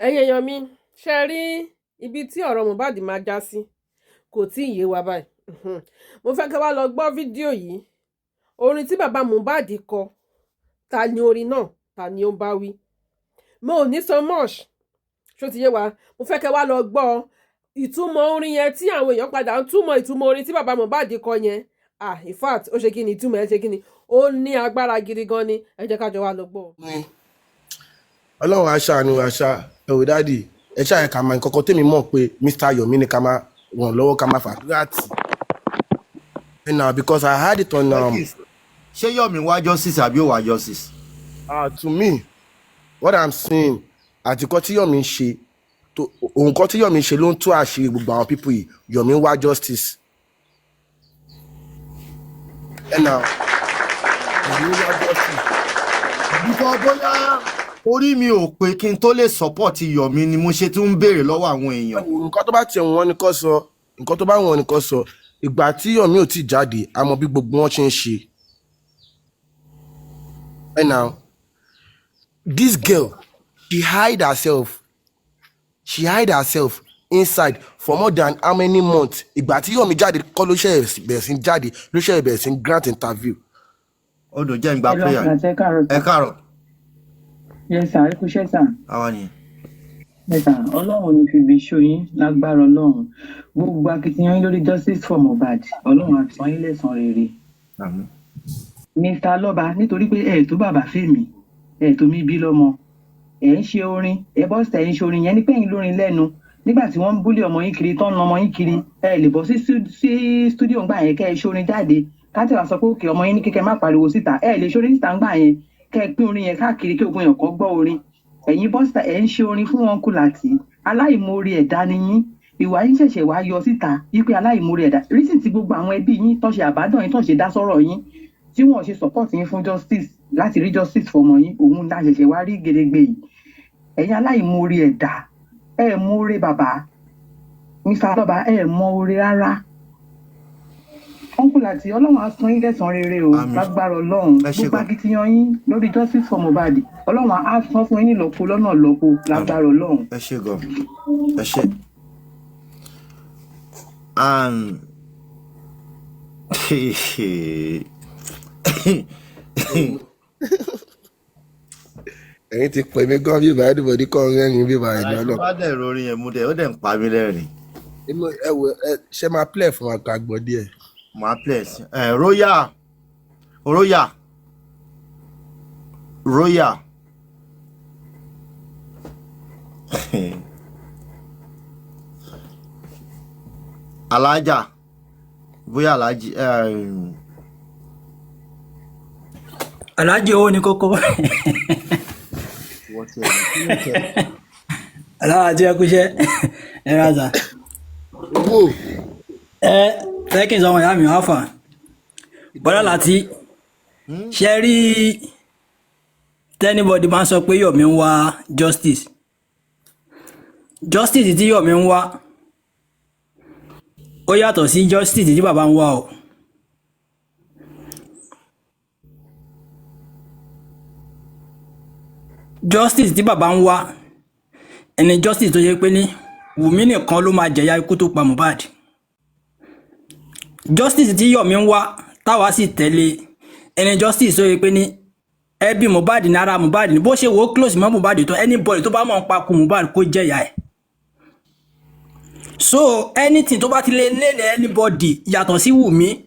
Ẹ̀yin èèyàn mi, ṣe rí ibi tí ọ̀rọ̀ Mohbad máa já sí, kò tí ì yé wa báyìí. Mo fẹ́ kí wá lọ gbọ́ fídíò yìí, orin tí bàbá Mohbad kọ. Ta ni orin náà? Ta ni ó ń bá wí? Mo ò ní sọ much, ṣó ti yé wa? Mo fẹ́ kẹ́ wá lọ gbọ́ ìtumọ̀ orin yẹn tí àwọn èèyàn padà ń túmọ̀ ìtumọ̀ orin tí bàbá Mohbad kọ yẹn. Ah, in fact, ó ṣe kí ni, ìtumọ̀ ẹ̀ ṣe kí ni, ó ní agbára gidi gan ni. Ẹ jẹ́ ká jọ wá lọ gbọ́. Ọlọ́run aṣáánú aṣá. Ẹ wò, daddy, ẹ ṣáà ká máa nǹkan kan tèmi mọ̀ pé Mr. Yomi ni ká máa ràn lọ́wọ́, ká máa fàdúrà tì and now because I had it on Ṣé Yomi wá justice àbí ó wá justice? To me, what I'm seeing àti nǹkan tí Yomi ń ṣe tó, nǹkan tí Yomi ń ṣe ló ń tú àṣírí gbogbo àwọn people yìí. Yomi ń wá justice and now Yomi ń wá justice. Because bóyá orí mi ò pé kí n tó lè support Yomi ni mo ṣe tún ń béèrè lọ́wọ́ àwọn èèyàn. Nǹkan tó bá tiẹ̀ wọ́n ni kò sọ, nǹkan tó bá wọ́n ni kò sọ. Ìgbà tí Yomi ò tí jáde, a mọ bí gbogbo wọn ṣe ń ṣe. And now this girl, she hide herself inside for more than how many months? Ìgbà tí Yomi jáde kọ́ ló ṣe bẹ̀rẹ̀ sí jáde, ló ṣe bẹ̀rẹ̀ sí grant interview. Odò jẹ́ ń gba Hello, prayer. Àgbàtà, ẹ káàárọ̀ Ẹ sir. káàárọ̀. Yes sir, ẹ kú iṣẹ́ sir. Àwa nìyẹn. Yes sir, Ọlọ́run ò ní fi ibi ṣó yín lágbára Ọlọ́run. Gbogbo akitiyan yín lórí justice for Mohbad, Ọlọ́run á san yín lẹ́san rere. Àmín. Mr. Lọ́ba, nítorí pé ẹ̀ tó bàbá fèmí, ẹ̀ tó mi bí lọ́mọ, ẹ̀ ń ṣe orin, ẹ̀ bọ́ síta, ẹ̀ ń ṣe orin yẹn ní pẹ́yìn lórin lẹ́nu. Nígbà tí wọ́n ń bully ọmọ yín kiri, tán ń na ọmọ yín kiri, ẹ lè bọ́ sí studio ńgbà yẹn kẹ́ ẹ ṣorin jáde. Káàtì wá sọ pé òkè ọmọ yín ní kíkẹ́ má pariwo síta, ẹ lè ṣorin síta ńgbà yẹn kẹ́ ẹ pín orin yẹn káàkiri kí ogun èèyàn kan gbọ́ orin. Ẹ̀yin bọ́ síta, ẹ̀ ń ṣe orin fún wọn. Kùlàtì aláìmoore ẹ̀dá ni yín. Ìwà yín ṣẹ̀ṣẹ̀ wá yọ síta wípé aláìmoore ẹ̀dá. Reason tí gbogbo àwọn ẹbí yín tó ṣe àbádàn yín, tó ṣe dá sọ́rọ̀ yín, tí wọ́n ṣe support yín fún justice, láti rí justice fọmọ yín, òun la ṣẹ̀ṣẹ̀ wá rí gedegbe yìí. Ẹ̀yin aláìmoore ẹ̀dá, ẹ̀ moore bàbá Mr. Lọ́ba, ẹ̀ mọ oore rárá. Uncle àti Ọlọ́run á san yín lẹ́san rere o. Àmín. Lágbára Ọlọ́run, Ẹ ṣé gbogbo gan. akitiyan yín lórí justice for Mohbad, Ọlọ́run á san fún yín nílọ́po lọ́nà lọ́po lágbára Ọlọ́run. Ẹ ṣé gan, ẹ ṣé. Ẹ̀yin ti pè mí gan bíbá, everybody kọ́ rẹ́rìn bíbá ẹ̀dá Aláìsí náà. Bá dẹ̀ rorin yẹn mú dẹ̀, ó dẹ̀ ń pa mí lẹ́rìn. Inú ẹ wo, ẹ ṣe máa play fún wa ká gbọ́ díẹ̀. Màá play sí ẹ. Royal, royal, royal. Alájà, bóyá alájì. Aláàjì, owó ní kókó. Wọ́n ti ẹ̀ kí ló tẹ̀? Aláàjì, ẹ kúṣẹ́, ẹ rà sà. Owó. Ẹ fẹ́ kí n sọ ọmọ ìyá mi wá fà bọ́lá láti ṣe rí. Tí anybody máa ń sọ pé Yomi ń wá justice, justice tí Yomi ń wá ó yàtọ̀ sí justice tí bàbá ń wá o. Justice tí bàbá ń wá ẹni, justice tó ṣe pé ní Wùmí nìkan ló máa jẹ̀yà ikú tó pa Mohbad. Justice tí Yomi ń wá táwa sì tẹ̀lé ẹni, justice tó ṣe pé ní ẹbí Mohbad ní ara Mohbad ní bó ṣe wò ó close mọ́ Mohbad tó, anybody tó bá mọ̀ ń pa kú Mohbad kó jẹ̀yà ẹ̀. So anything tó bá ti lè lélẹ̀ anybody yàtọ̀ sí Wùmí,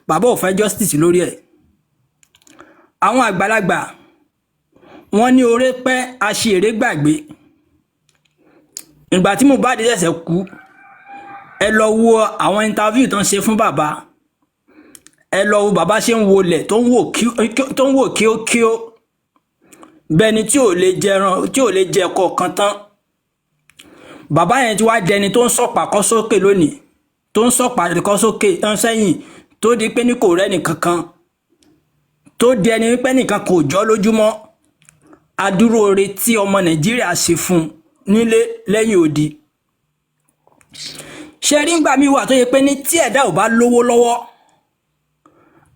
bàbá ò fẹ́ justice lórí ẹ̀. Àwọn àgbàlagbà wọ́n ní oore pẹ́ aṣèré gbàgbé. Ìgbà tí Mohbad ṣẹ̀ṣẹ̀ kú, ẹ lọ wo àwọn interview tó ń ṣe fún bàbá, ẹ lọ wo bàbá ṣe ń wọlẹ̀, tó ń wò kíókíó bẹ́ẹ̀ ni tí ò lè jẹran, tí ò lè jẹ kọ̀ọ̀kan tán. Bàbá yẹn ti wá dẹni tó ń sọ̀pà kọ́ sókè lónìí, tó ń sọ̀pà kọ́ sókè ń sẹ́yìn, tó di pé ní kò rẹ́nì kankan, tó di ẹni pé nìkan kò jọ́ lójúmọ́. Adúró oore tí ọmọ Nàìjíríà ṣe fún un nílé lẹ́yìn odi. Ṣe rí ngbà míì wà tó yẹ pé ní tí ẹ̀dá ò bá lówó lọ́wọ́,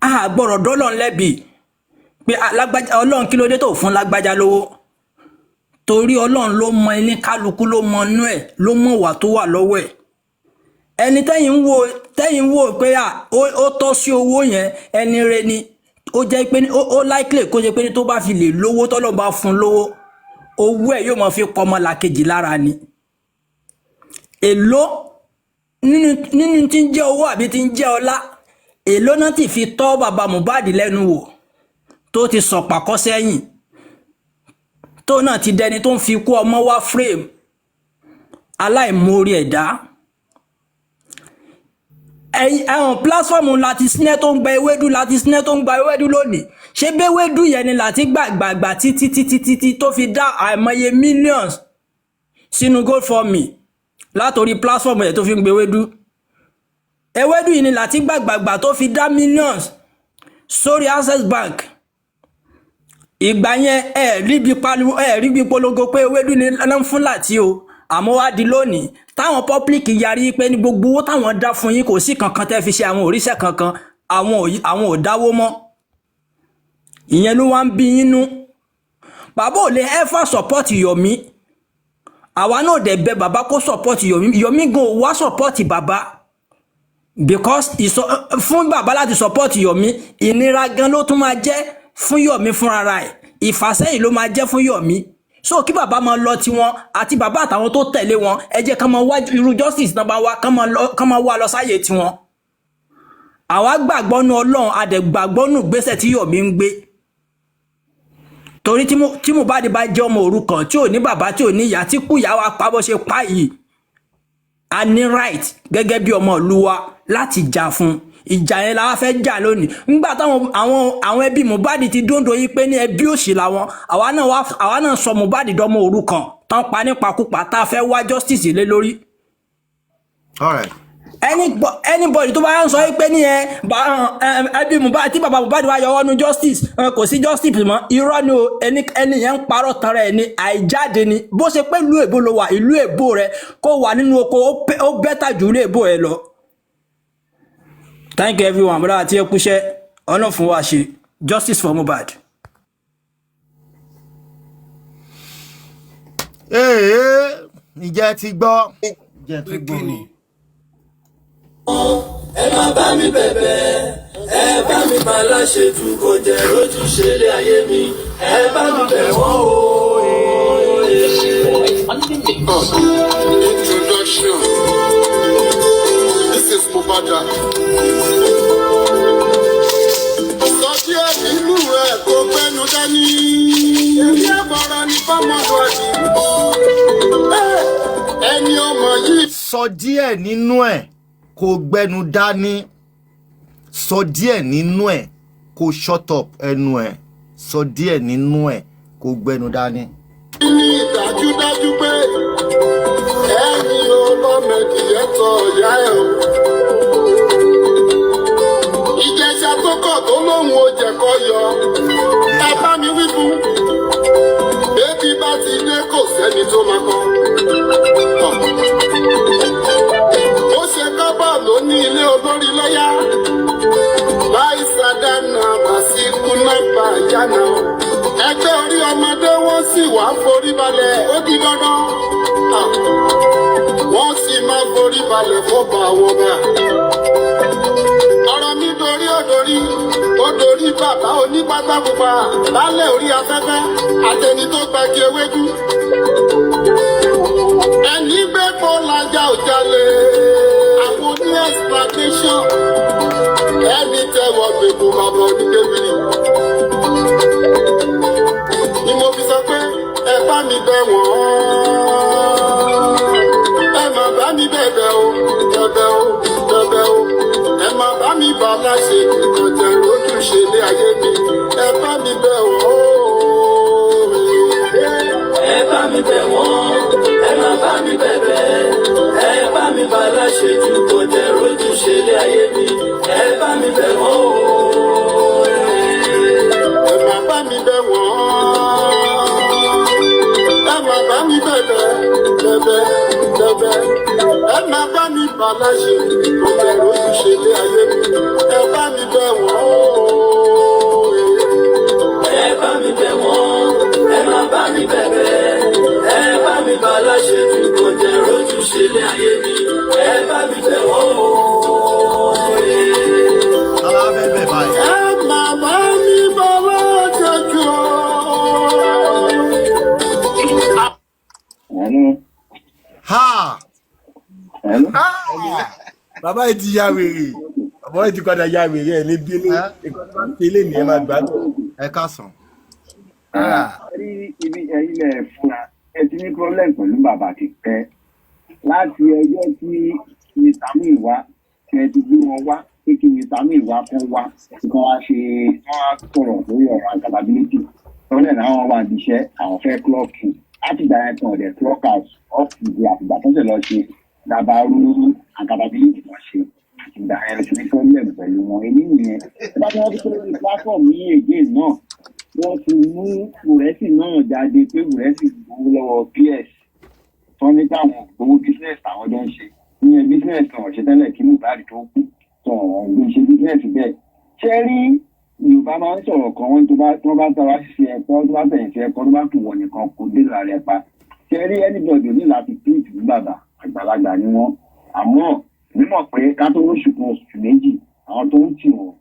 a gbọ́dọ̀ dọ́lọ́run lẹ́bi pé lágbájá, Ọlọ́run, kí ló dé tó fún lágbájá lówó? Torí Ọlọ́run ló mọ ẹni, kálukú ló mọ inú ẹ̀, ló mọ ìwà tó wà lọ́wọ́ ẹ̀. Ẹni tẹ́yìn ń wò pé à ó tọ́ sí owó yẹn, ẹni rẹ ni ó jẹ́ pé ó likely kó jẹ́ pé ní tó bá fi lè lówó, tọ́lọ́ bá fún lówó, owó ẹ̀ yóò máa fi pọ̀ ọmọlàkejì lára ni. Èló nínú tí ń jẹ́ owó àbí tí ń jẹ́ ọlá, èló náà ti fi tọ́ bàbá Mohbad lẹ́nu wò tó ti sọ̀pàkọ́ sẹ́yìn, tó náà ti dẹni tó ń fi kú ọmọ wá frame aláìmoore ẹ̀dá? Ẹ̀yin ẹ̀hàn platform láti sinẹ́ tó ń gba ewédú, láti sinẹ́ tó ń gba ewédú lónìí. Ṣé béwédú yẹn ni láti gbàgbàgbà títí títí títí tó fi dá àìmọye millions sínú GoFundMe látòrí platform yẹn tó fi ń gbé ewédú? Ewédú yìí ni láti gbàgbàgbà tó fi dá millions sórí Access Bank. Ìgbà yẹn, ẹ ríbi pariwo, ẹ ríbi polongo pé ewédú ni ló ń fún láti o. Àmọ́ wá di lónìí táwọn public yarí pé ní gbogbo owó táwọn dá fún yín, kò sí kankan tẹ́ fi ṣe àwọn òríṣẹ́ kankan, àwọn ò dáwó mọ́. Ìyẹn ló wá ń bí yín nú. Bàbá ò lè ever support Yomi. Àwa náà dẹ̀ bẹ̀ bàbá kó support Yomi. Yomi gan ò wá support bàbá, because ìsọ fún bàbá láti support Yomi, ìnira gan ló tún máa jẹ́ fún Yomi fúnra ẹ̀, ìfàsẹ́yìn ló máa jẹ́ fún Yomi. So kí bàbá máa lọ tiwọn, àti bàbá àtàwọn tó tẹ̀lé wọn, ẹ jẹ́ ká máa wá irú justice náà bá wá, ká máa wá lọ sáyè tiwọn. Àwa gbàgbọ́ nu Ọlọ́run, a dẹ̀ gbàgbọ́ nù gbèsè tí Yomi ń gbé, torí tí Mohbad bá jẹ́ ọmọ òrukàn tí ò ní bàbá, tí ò ní ìyá, tí kú ìyá wa pa bó ṣe pa yìí, a ní right gẹ́gẹ́ bí ọmọ ìlú wa láti jà fún. Ìjà yẹn la wá fẹ́ jà lónìí. Nígbà táwọn àwọn ẹbí Mohbad ti dóńdó yìí pé ní ẹbí òṣì làwọn, àwa náà sọ Mohbad dọmọ òrukàn tán pa nípakúpa, tá a fẹ́ wá justice lé lórí. All right. Anybody tó bá ń sọ pé ní ẹ ẹbí Mohbad, tí bàbá Mohbad wá yọwọ́ nu justice, kò sí justice mọ́, irọ́ ni o. Ẹni yẹn ń parọ́ tanra ẹ̀ ni, àìjáde ni. Bó ṣe pé ìlú èbó ló wà, ìlú èbó rẹ kó wà nínú oko, ó better ju ìlú èbó rẹ lọ. Thank you everyone. Bọ́dá àti ẹkúṣẹ́ ọ̀nà fún wa ṣe. Justice for Mohbad. Ee, ìjẹ́ ti gbọ́, ìjẹ́ ti Pé gbọ́. Kí ni? Ẹ má bá mi bẹ̀bẹ̀, ẹ bá mi bá láṣejù kò jẹ́ rójúṣe lé ayé mi, ẹ bá mi bẹ̀ wọ́n o. Introduction. This is Mubada. Sọ díẹ̀ nínú ẹ̀ kó gbẹ́nu dání. Èmi àbọ̀rọ̀ ní fọ́mọlúwàbí. Ẹni ọmọ yìí. Sọ díẹ̀ nínú ẹ̀ kó gbẹnu dání. Sọ díẹ̀ nínú ẹ̀ kó shut up ẹnu ẹ̀. Sọ díẹ̀ nínú ẹ̀ kó gbẹnu dání. Ní ìdájúdájú pé ẹ̀yin ọlọ́mọdìyẹ tọ ìyá ẹ̀ o. Ìjẹ̀ṣà tó kọ̀ tó lóun ò jẹ̀kọ́ yọ. Ẹ bá mi wí fún. Bébí bá ti dé, kò sẹ́ni tó máa kọ́. Ó ṣe kábà ló ní ilé olórí lọ́yà. Láì sàdánà àsìkò náà bá yánà. Ẹgbẹ́ orí ọmọdé wọ́n sì wá forí balẹ̀, ó di dandan. Wọ́n sì máa forí balẹ̀ fọ́ba àwọn ọba. Ọ̀rọ̀ mi dorí ó dorí ó dorí bàbá onípátá pupa lálẹ́ orí afẹ́fẹ́ àtẹni tó gbagi ewédú. Ẹni gbé kó lajà ò jalè. Àwọn oní explanation ẹni tẹ́wọ́ gbèkú bàbá oníkébìrì. Ni mo fi sọ pé ẹ bá mi bẹ̀ wọ́n. Ẹ má bá mi bẹ̀bẹ̀ o, bẹ̀bẹ̀ o, bẹ̀bẹ̀ o. Ẹ má bá mi bá láṣẹ ìkọ̀jẹ̀ lójúṣe lé ayé mi. Ẹ bá mi bẹ̀ wọ́n o. Ẹ bá mi bẹ̀ wọ́n, ẹ má bá mi bẹ̀bẹ̀, ẹ bá mi bá láṣejù kò jẹ́ rójúṣe lé ayé mi, ẹ bá mi bẹ̀ wọ́n o. Ẹ má bá mi bẹ̀ wọ́n. Ẹ má bá mi bẹ̀bẹ̀, bẹ̀bẹ̀, bẹ̀bẹ̀. Ẹ má bá mi bá láṣẹ ìkọ̀jẹ̀ lójúṣe lé ayé mi. Ẹ bá mi bẹ̀ wọ́n o. Ẹ bá mi bẹ̀ wọ́n, ẹ má bá mi bẹ̀bẹ̀. láṣejù, kò jẹ́ rójú ṣe lé ayé mi. Ẹ bá mi bẹ̀ wọ́n o. Tọ́lá fẹ́ bẹ̀ báyìí. Ẹ má bá mi bá láṣejù o. Hello. Ha! Hello. Bàbá yìí ti ya wèrè, bàbá yìí ti padà ya wèrè ẹ̀ ní bínú. Ẹ Nǹkan tó bá ń ṣe ilé nìyẹn, máa gbádùn. Ẹ káàsán. Ah, Rí ibi ẹ̀yin lẹ̀ fúnra ẹ ti ní problem pẹ̀lú bàbá ti pẹ́ láti ẹjọ́ tí Mr. Muiwa tẹ ti gbé wọn wá pé kí Mr. Muiwa kó wá kí wọ́n wá ṣe, wọ́n wá sọ̀rọ̀ lórí ọ̀rọ̀ accountability tọ́lẹ̀ náà. Wọ́n wà níṣẹ́ àwọn fẹ́ clock in láti ìgbà yẹn kan ọ̀dẹ̀ clock out off ìdí àtìgbà tó ṣe lọ ṣe dàbàrú accountability wọn ṣe. Àtìgbà yẹn lọ sí ní problem pẹ̀lú wọn èyí nìyẹn. Tó bá tí wọ́n ti kúrò lórí platform yìí again náà, wọ́n ti mú Wùrẹ́sì náà jáde pé Wùrẹ́sì gbowó lọ́wọ́ PS tán ní káwọn gbowó business táwọn jọ ń ṣe ìyẹn business kan ọ̀ṣẹ́ tẹ́lẹ̀ kí Mohbad tó kú tó ọ̀hún gbé ṣe business bẹ́ẹ̀. Ṣé rí, Yorùbá máa ń sọ̀rọ̀ kan, wọ́n tó bá tara ṣe ẹ̀kọ́, tó bá bẹ̀rẹ̀ ṣe ẹ̀kọ́, tó bá kù wọ̀ nìkan kò dé lára ẹ̀ pa. Ṣé rí, anybody ò ní láti plead fún bàbá, àgbàlagbà ni wọ́n. Àmọ́ mímọ̀ pé ká tó lóṣù kan, oṣù méjì, àwọn tó ń tì wọ́n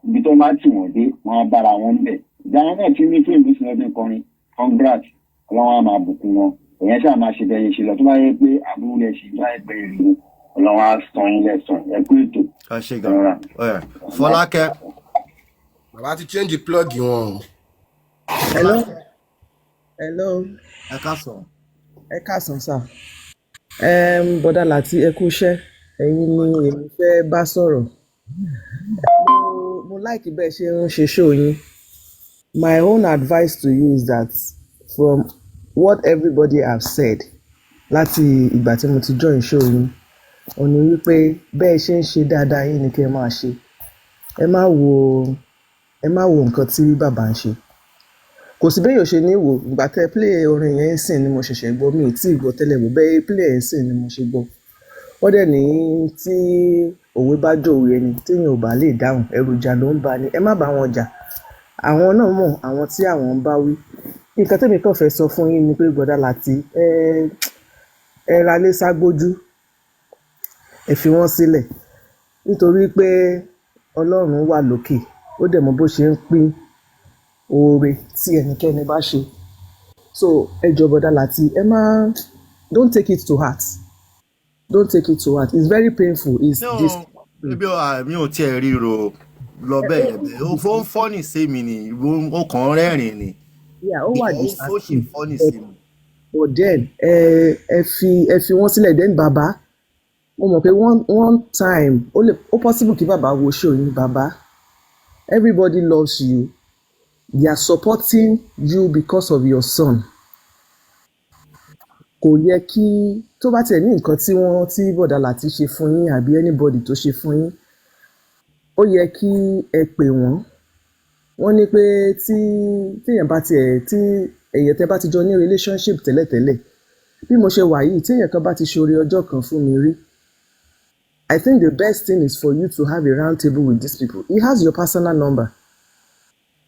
ibi tó bá tì wọ́n dé, wọ́n á bára wọn bẹ̀. Ìjà wọn náà ti ní fíìmù sí lọ́dún kọrin. Congrats, Ọlọ́run á máa bùkún wọn. Èèyàn ṣáà máa ṣe bẹ́ẹ̀ ṣe lọ. Tó bá yẹ pé àbúrò rẹ̀ ṣe bá yẹ pé èrè, Ọlọ́run á san yín lẹ́san. Ẹ kú ètò. Ẹ ṣe gan. Ẹ̀rọra. Ẹ Fọlákẹ́. Bàbá ti change plug wọn o. Hello. Fọlákẹ́. Hello. Ẹ káàsán. Ẹ káàsán sà. Bọ́dà Láti, ẹ kú iṣẹ́. Ẹ̀yin ni èmi fẹ́ bá sọ̀rọ̀. Mo like bẹ́ẹ̀ ṣe ń ṣe show yín. My own advice to you is that from what everybody have said láti ìgbà tí mo ti join show yín, ó ní wípé bẹ́ẹ̀ ṣe ń ṣe dáadáa yín ni kí ẹ máa ṣe. Ẹ má wo nǹkan tí bàbá ń ṣe. Kò sí béèyàn ṣe ní wò. Ìgbà tẹ́ play orin yẹn ń sìn ni mo ṣẹ̀ṣẹ̀ gbọ́, mi ò tí ì gbọ́ tẹ́lẹ̀. Wò bẹ́ẹ̀ play ẹ̀ ń sìn ni mo ṣe gbọ́. Wọ́n dẹ̀ ní tí òwe bá jòwe ẹni téèyàn ò bá lè dáhùn, ẹrù ìjà ló ń bá ni. Ẹ má bá wọn jà, àwọn náà mọ̀ àwọn tí àwọn ń bá wí. Nǹkan tẹ́mi kàn fẹ́ sọ fún yín ni pé bọ̀dá Láti, ẹ ra lé ságbójú, ẹ fi wọ́n sílẹ̀, nítorí pé Ọlọ́run wà lókè, ó dẹ̀ mọ bó ṣe ń pín oore tí ẹnikẹ́ni bá ṣe. So ẹ jọ̀ọ́, bọ̀dá Láti, ẹ má, don't take it to heart, don't take it to heart. It's very painful, it's No, this. ebi mi ò tiẹ̀ ríro lọ bẹ́ẹ̀ yẹn bẹ́ẹ̀. Ó ń funny sí mi ni, ó kàn ń rẹ́rìn ni. Yeah, ó wà Because ó ṣì disheartening, funny sí mi. But then ẹ fi wọ́n sílẹ̀. Then bàbá, mo mọ̀ pé one time ó lè, ó possible kí bàbá wo show yín. Bàbá, everybody loves you. They are supporting you because of your son. Kò yẹ kí tó bá tiẹ̀ ní nǹkan tí wọ́n tí bọ̀dà Láti ṣe fún yín àbí anybody tó ṣe fún yín, ó yẹ kí ẹ pè wọ́n. Wọ́n ní pé tí téèyàn bá tiẹ̀ tí èèyàn tẹ́ bá ti jọ ní relationship tẹ́lẹ̀tẹ́lẹ̀, bí mo ṣe wà yìí, téèyàn kan bá ti ṣoore ọjọ́ kan fún mi rí, I think the best thing is for you to have a round table with these people. He has your personal number.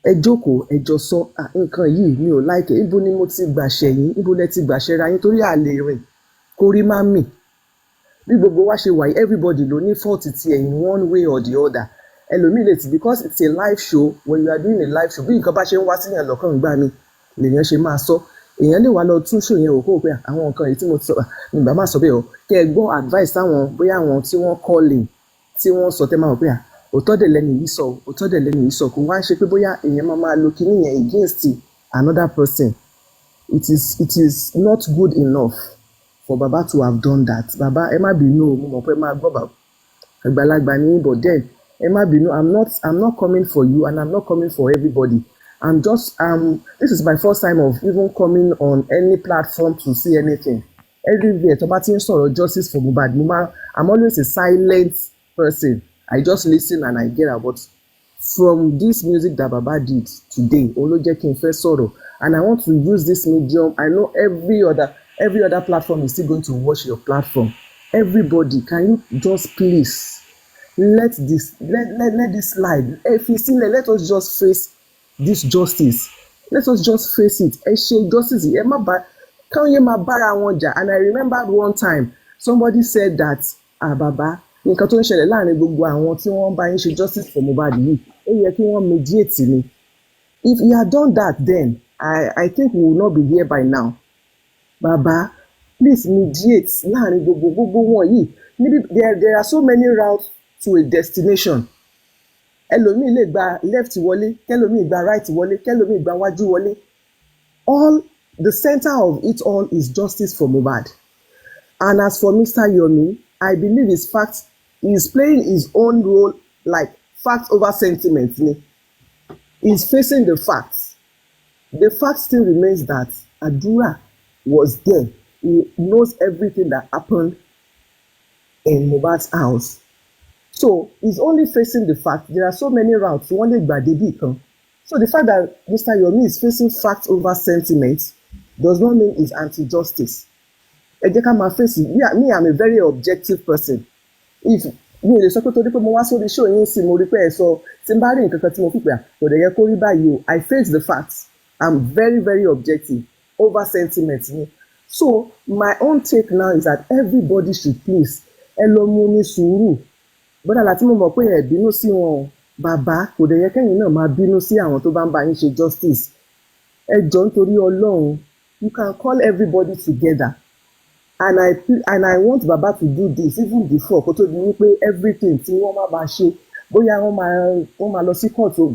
Ẹ jókòó, ẹ jọ sọ, "Ah, nǹkan yìí mi ò like ẹ̀. Ibo ni mo ti gbà ṣẹ̀yìn? Ibo lẹ ti gbà ṣẹra yín?" Torí à lè rìn kórí má mì. Bí gbogbo wa ṣe wà yìí, everybody ló ní fault tiẹ̀ in one way or the other. Ẹlòmíì lè ti, because it's a live show, when you are doing a live show, bí nǹkan bá ṣe ń wá síyàn lọ́kàn gbà mí lèèyàn ṣe máa sọ. Èèyàn lè wá lọ tún show yẹn wò kó o pé àwọn nǹkan yìí tí mo ti sọ nígbà má sọ bẹ́ẹ̀ o. Kẹ́ ẹ gbọ́ advice táwọn, bóyá àwọn tí wọ́n call in tí wọ́n sọ, tẹ́ máa wò pé à, òótọ́ dẹ̀ lẹ́nu yìí sọ, òótọ́ dẹ̀ lẹ́nu yìí sọ. Kò wá ń ṣe pé bóyá èèyàn máa máa lo kinní yẹn against another person. It is not good enough for baba to have done that. Baba, ẹ má bínú o. Mo mọ̀ pé ẹ máa gbọ́, bàbá àgbàlagbà ní, but then ẹ má bínú. I'm not coming for you and I'm not coming for everybody. I'm just this is my first time of even coming on any platform to see anything. Everywhere tó bá ti ń sọ̀rọ̀ justice for Mohbad, mo máa, I'm always a silent person. I just listen and I get out. But from this music that baba did today, òun ló jẹ́ kí n fẹ́ sọ̀rọ̀, and I want to use this medium. I know every other platform is still going to watch your platform. Everybody, can you just please let this slide? Ẹ fi sílẹ̀. Let us just face this justice. Let us just face it. Ẹ ṣe justice, ẹ má ba Káwọn yẹn máa bára wọn jà. And I remember one time somebody said that, ah, bàbá, nǹkan tó ń ṣẹlẹ̀ láàrin gbogbo àwọn tí wọ́n bá yín ṣe justice for Mohbad yìí, ó yẹ kí wọ́n mediate ni. If he had done that then, I think we will not be here by now. Bàbá, please mediate láàrin gbogbo wọn yìí níbi. There are so many routes to a destination. Ẹlòmíì lè gba left wọlé, kẹlòmíì gba right wọlé, kẹlòmíì gba wájú wọlé. All the center of it all is justice for Mohbad. And as for Mr. Yomi, I believe his fact, he is playing his own role, like fact over sentiment ni. He is facing the facts. The fact still remains that Adura was there. He knows everything that happened in Mohbad's house, so he's only facing the fact. There are so many routes wọ́n lè gbà débì kan. So the fact that Mr. Yomi is facing facts over sentiment does not mean he's anti-justice. Ẹ jẹ́ ká máa face. Me, I'm a very objective person. If mi ò lè sọ pé torí pé mo wá sórí show yín sí, mo rí pé ẹ sọ, tí n bá rí nǹkan kan tí mo fi pè à, kò dẹ̀ yẹ kó rí báyìí o. I face the facts. I'm very, very objective over sentiment ni. So my own take now is that everybody should please, ẹ lọ mú ní sùúrù. Bọ́dà láti, mo mọ̀ pé ẹ bínú sí wọn o. Bàbá, kò dẹ̀ yẹ kẹ́yìn náà máa bínú sí àwọn tó bá ń bá yín ṣe justice. Ẹ jọ̀ọ́, nítorí Ọlọ́run, you can call everybody together, and I want Baba to do this even before kó tó di wípé everything tí wọ́n máa máa ṣe, bóyá wọ́n máa lọ sí court o,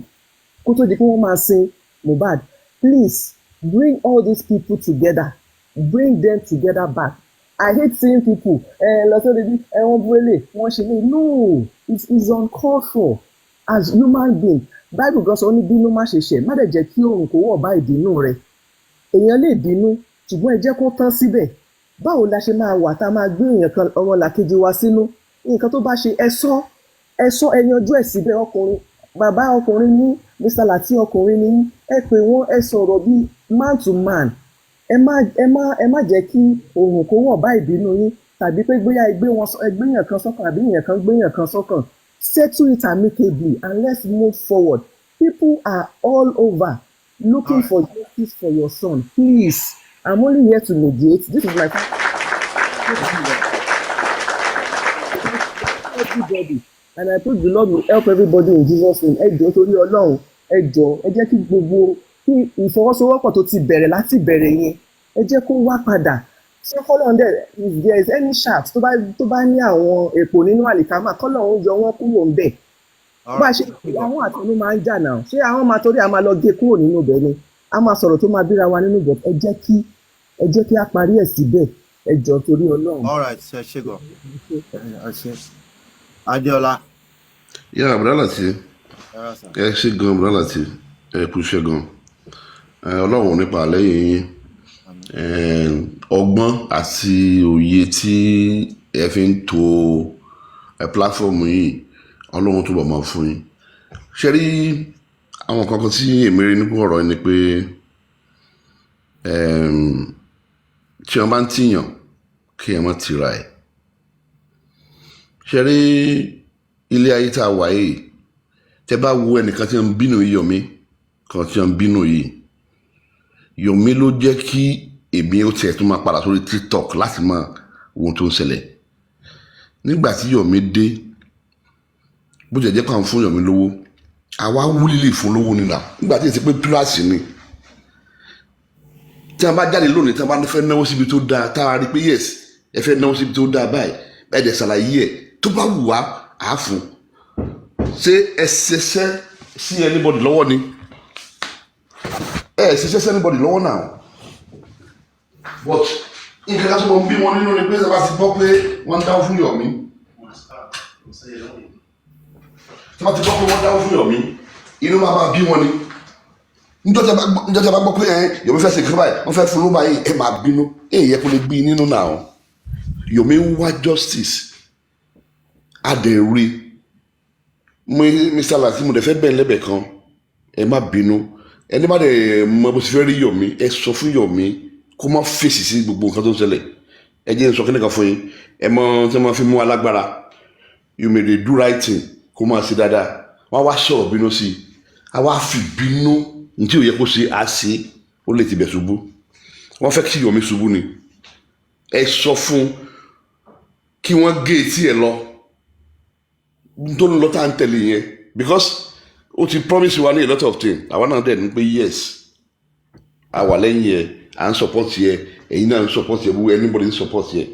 kó tó di pé wọ́n máa sin Mohbad. Please bring all these people together, bring them together back. I hate seeing people ẹ lọ sórí bí ẹ wọ́n búrẹ́lẹ̀ wọ́n ṣe ní. No, it is uncalled for. As human being, Bible gan sọ, ó ní bínú má ṣe ṣẹ̀, má dẹ̀ jẹ́ kí oòrùn kó wọ̀ bá ìbínú rẹ̀. Èèyàn lè bínú, ṣùgbọ́n ẹ jẹ́ kó tán síbẹ̀. Báwo la ṣe máa wà tá a máa gbé èèyàn kan, ọmọlàkejì wa sínú? Nǹkan tó bá ṣe, ẹ sọ, ẹ sọ, ẹ yanjú ẹ̀ síbẹ̀. Ọkùnrin, bàbá, ọkùnrin ní Mr. Lati, ọkùnrin ní, ẹ pè wọ́n, ẹ sọ̀rọ̀ bíi man to man. Ẹ má jẹ́ kí oòrùn kó wọ̀ bá ìbínú yín, tàbí pé bóyá ẹ gbé wọn, ẹ gbé èèyàn kan sọ́kàn àbí èèyàn kan gbé èèyàn kan sọ́kàn. Settle it amicably and let's move forward. People are all over looking for justice for your son. Please, I'm only here to mediate. This is my everybody, and I pray the Lord will help everybody in Jesus' name. Ẹ jọ̀ọ́, torí Ọlọ́run, ẹ jọ̀ọ́, ẹ jẹ́ kí gbogbo kí ìfọwọ́sowọ́pọ̀ tó ti bẹ̀rẹ̀ láti bẹ̀rẹ̀ yẹn, ẹ jẹ́ kó wá padà. Ṣé kọ́lọ́n dẹ̀, if there is any chaff tó bá ní àwọn èpò nínú àlìkámà, kọ́lọ́n yọ wọ́n kúrò ń bẹ̀. Bá a ṣe àwọn àtẹnu máa ń jà náà, ṣé àwọn máa torí a máa lọ gé kúrò nínú ibẹ̀ ni? A máa sọ̀rọ̀ tó máa bíra wa nínú bẹ̀. Ẹ jẹ́ kí a parí ẹ̀ síbẹ̀. Ẹ jọ̀ọ́, torí Ọlọ́run. All right, ṣe ṣe gan, ẹ ṣe, Adéọlá. Yà, bùrọ̀ láti. Ẹ rà sà. Ẹ ṣe gan, bùrọ̀ láti, ẹ kú iṣẹ́ gan. Ẹ, Ọlọ́run ò nípa lẹ́yìn yín. Ẹ, ọgbọ́n àti òye tí ẹ fi ń to ẹ platform yìí, Ọlọ́run túbọ̀ máa fún yín. Ṣe rí àwọn kankan tí èmi rí nípa ọ̀rọ̀ yìí ni pé tí wọ́n bá ń tìyàn, kí ẹ má tira ẹ̀. Ṣe rí ilé ayé tá a wà yìí, tẹ bá wo ẹnìkan tí ń bínú Yomi kan tí ń bínú yìí, Yomi ló jẹ́ kí èmi ó tiẹ̀ tún máa padà sórí TikTok láti máa wo ohun tó ń ṣẹlẹ̀. Nígbà tí Yomi dé, bó jẹ́ jẹ́ pé à ń fún Yomi lówó, àwa wúlílì fún lówó nínà. Nígbà tí èsì pé pílàsì ni, tí a bá jáde lónìí, tí a bá fẹ́ náwó síbi tó dáa, tá a rí pé yes, ẹ fẹ́ náwó síbi tó dáa báyìí, ẹ dẹ̀ ṣàlàyé ẹ̀, tó bá wù wá, àá fún. Ṣé ẹ ṣiṣẹ́ sí anybody lọ́wọ́ ni? Ẹ ṣiṣẹ́ sí anybody lọ́wọ́ náà. But nǹkan kan tó mọ̀ ń bí wọn nínú ni pé sábà ti gbọ́ pé wọ́n ń dáwó fún Yomi, tí wọ́n ti gbọ́ pé wọ́n dáwó fún Yomi, inú máa máa bí wọn ni. Níjọ́ tí a bá gbọ́ pé ẹ Yomi fẹ́ ṣe nǹkan báyìí, wọ́n fẹ́ fún ló báyìí, ẹ máa bínú. Ẹ yẹ kó lè gbé nínú náà. Yomi ń wá justice, a dẹ̀ rí. Mr. Lati, mo dẹ̀ fẹ́ bẹ́ẹ̀ lẹ́bẹ̀ẹ́ kan, ẹ má bínú. Ẹni bá dẹ̀ mọ bó ti fẹ́ rí Yomi, ẹ sọ fún Yomi kó má fèsì sí gbogbo nǹkan tó ń ṣẹlẹ̀. Ẹ jẹ́ n sọ kíní kan fún yín. Ẹ mọ tí wọ́n fi mú alágbára, you may dey do right thing, kó máa ṣe dáadáa, wọ́n á wá sọ̀rọ̀ bínú sí i, á wá fi bínú ní tí ò yẹ kó ṣe á ṣe, ó lè ti bẹ̀ ṣubú. Wọ́n fẹ́ kí Yomi ṣubú ni. Ẹ sọ fún kí wọ́n gé etí ẹ lọ tó ń lọ tá à ń tẹ̀lé yẹn, because ó ti promise wa ní a lot of things. Àwa náà dẹ̀ ní pé yes, a wà lẹ́yìn ẹ, à ń support yẹ, ẹ̀yin náà ń support yẹ, gbogbo anybody ń support yẹ.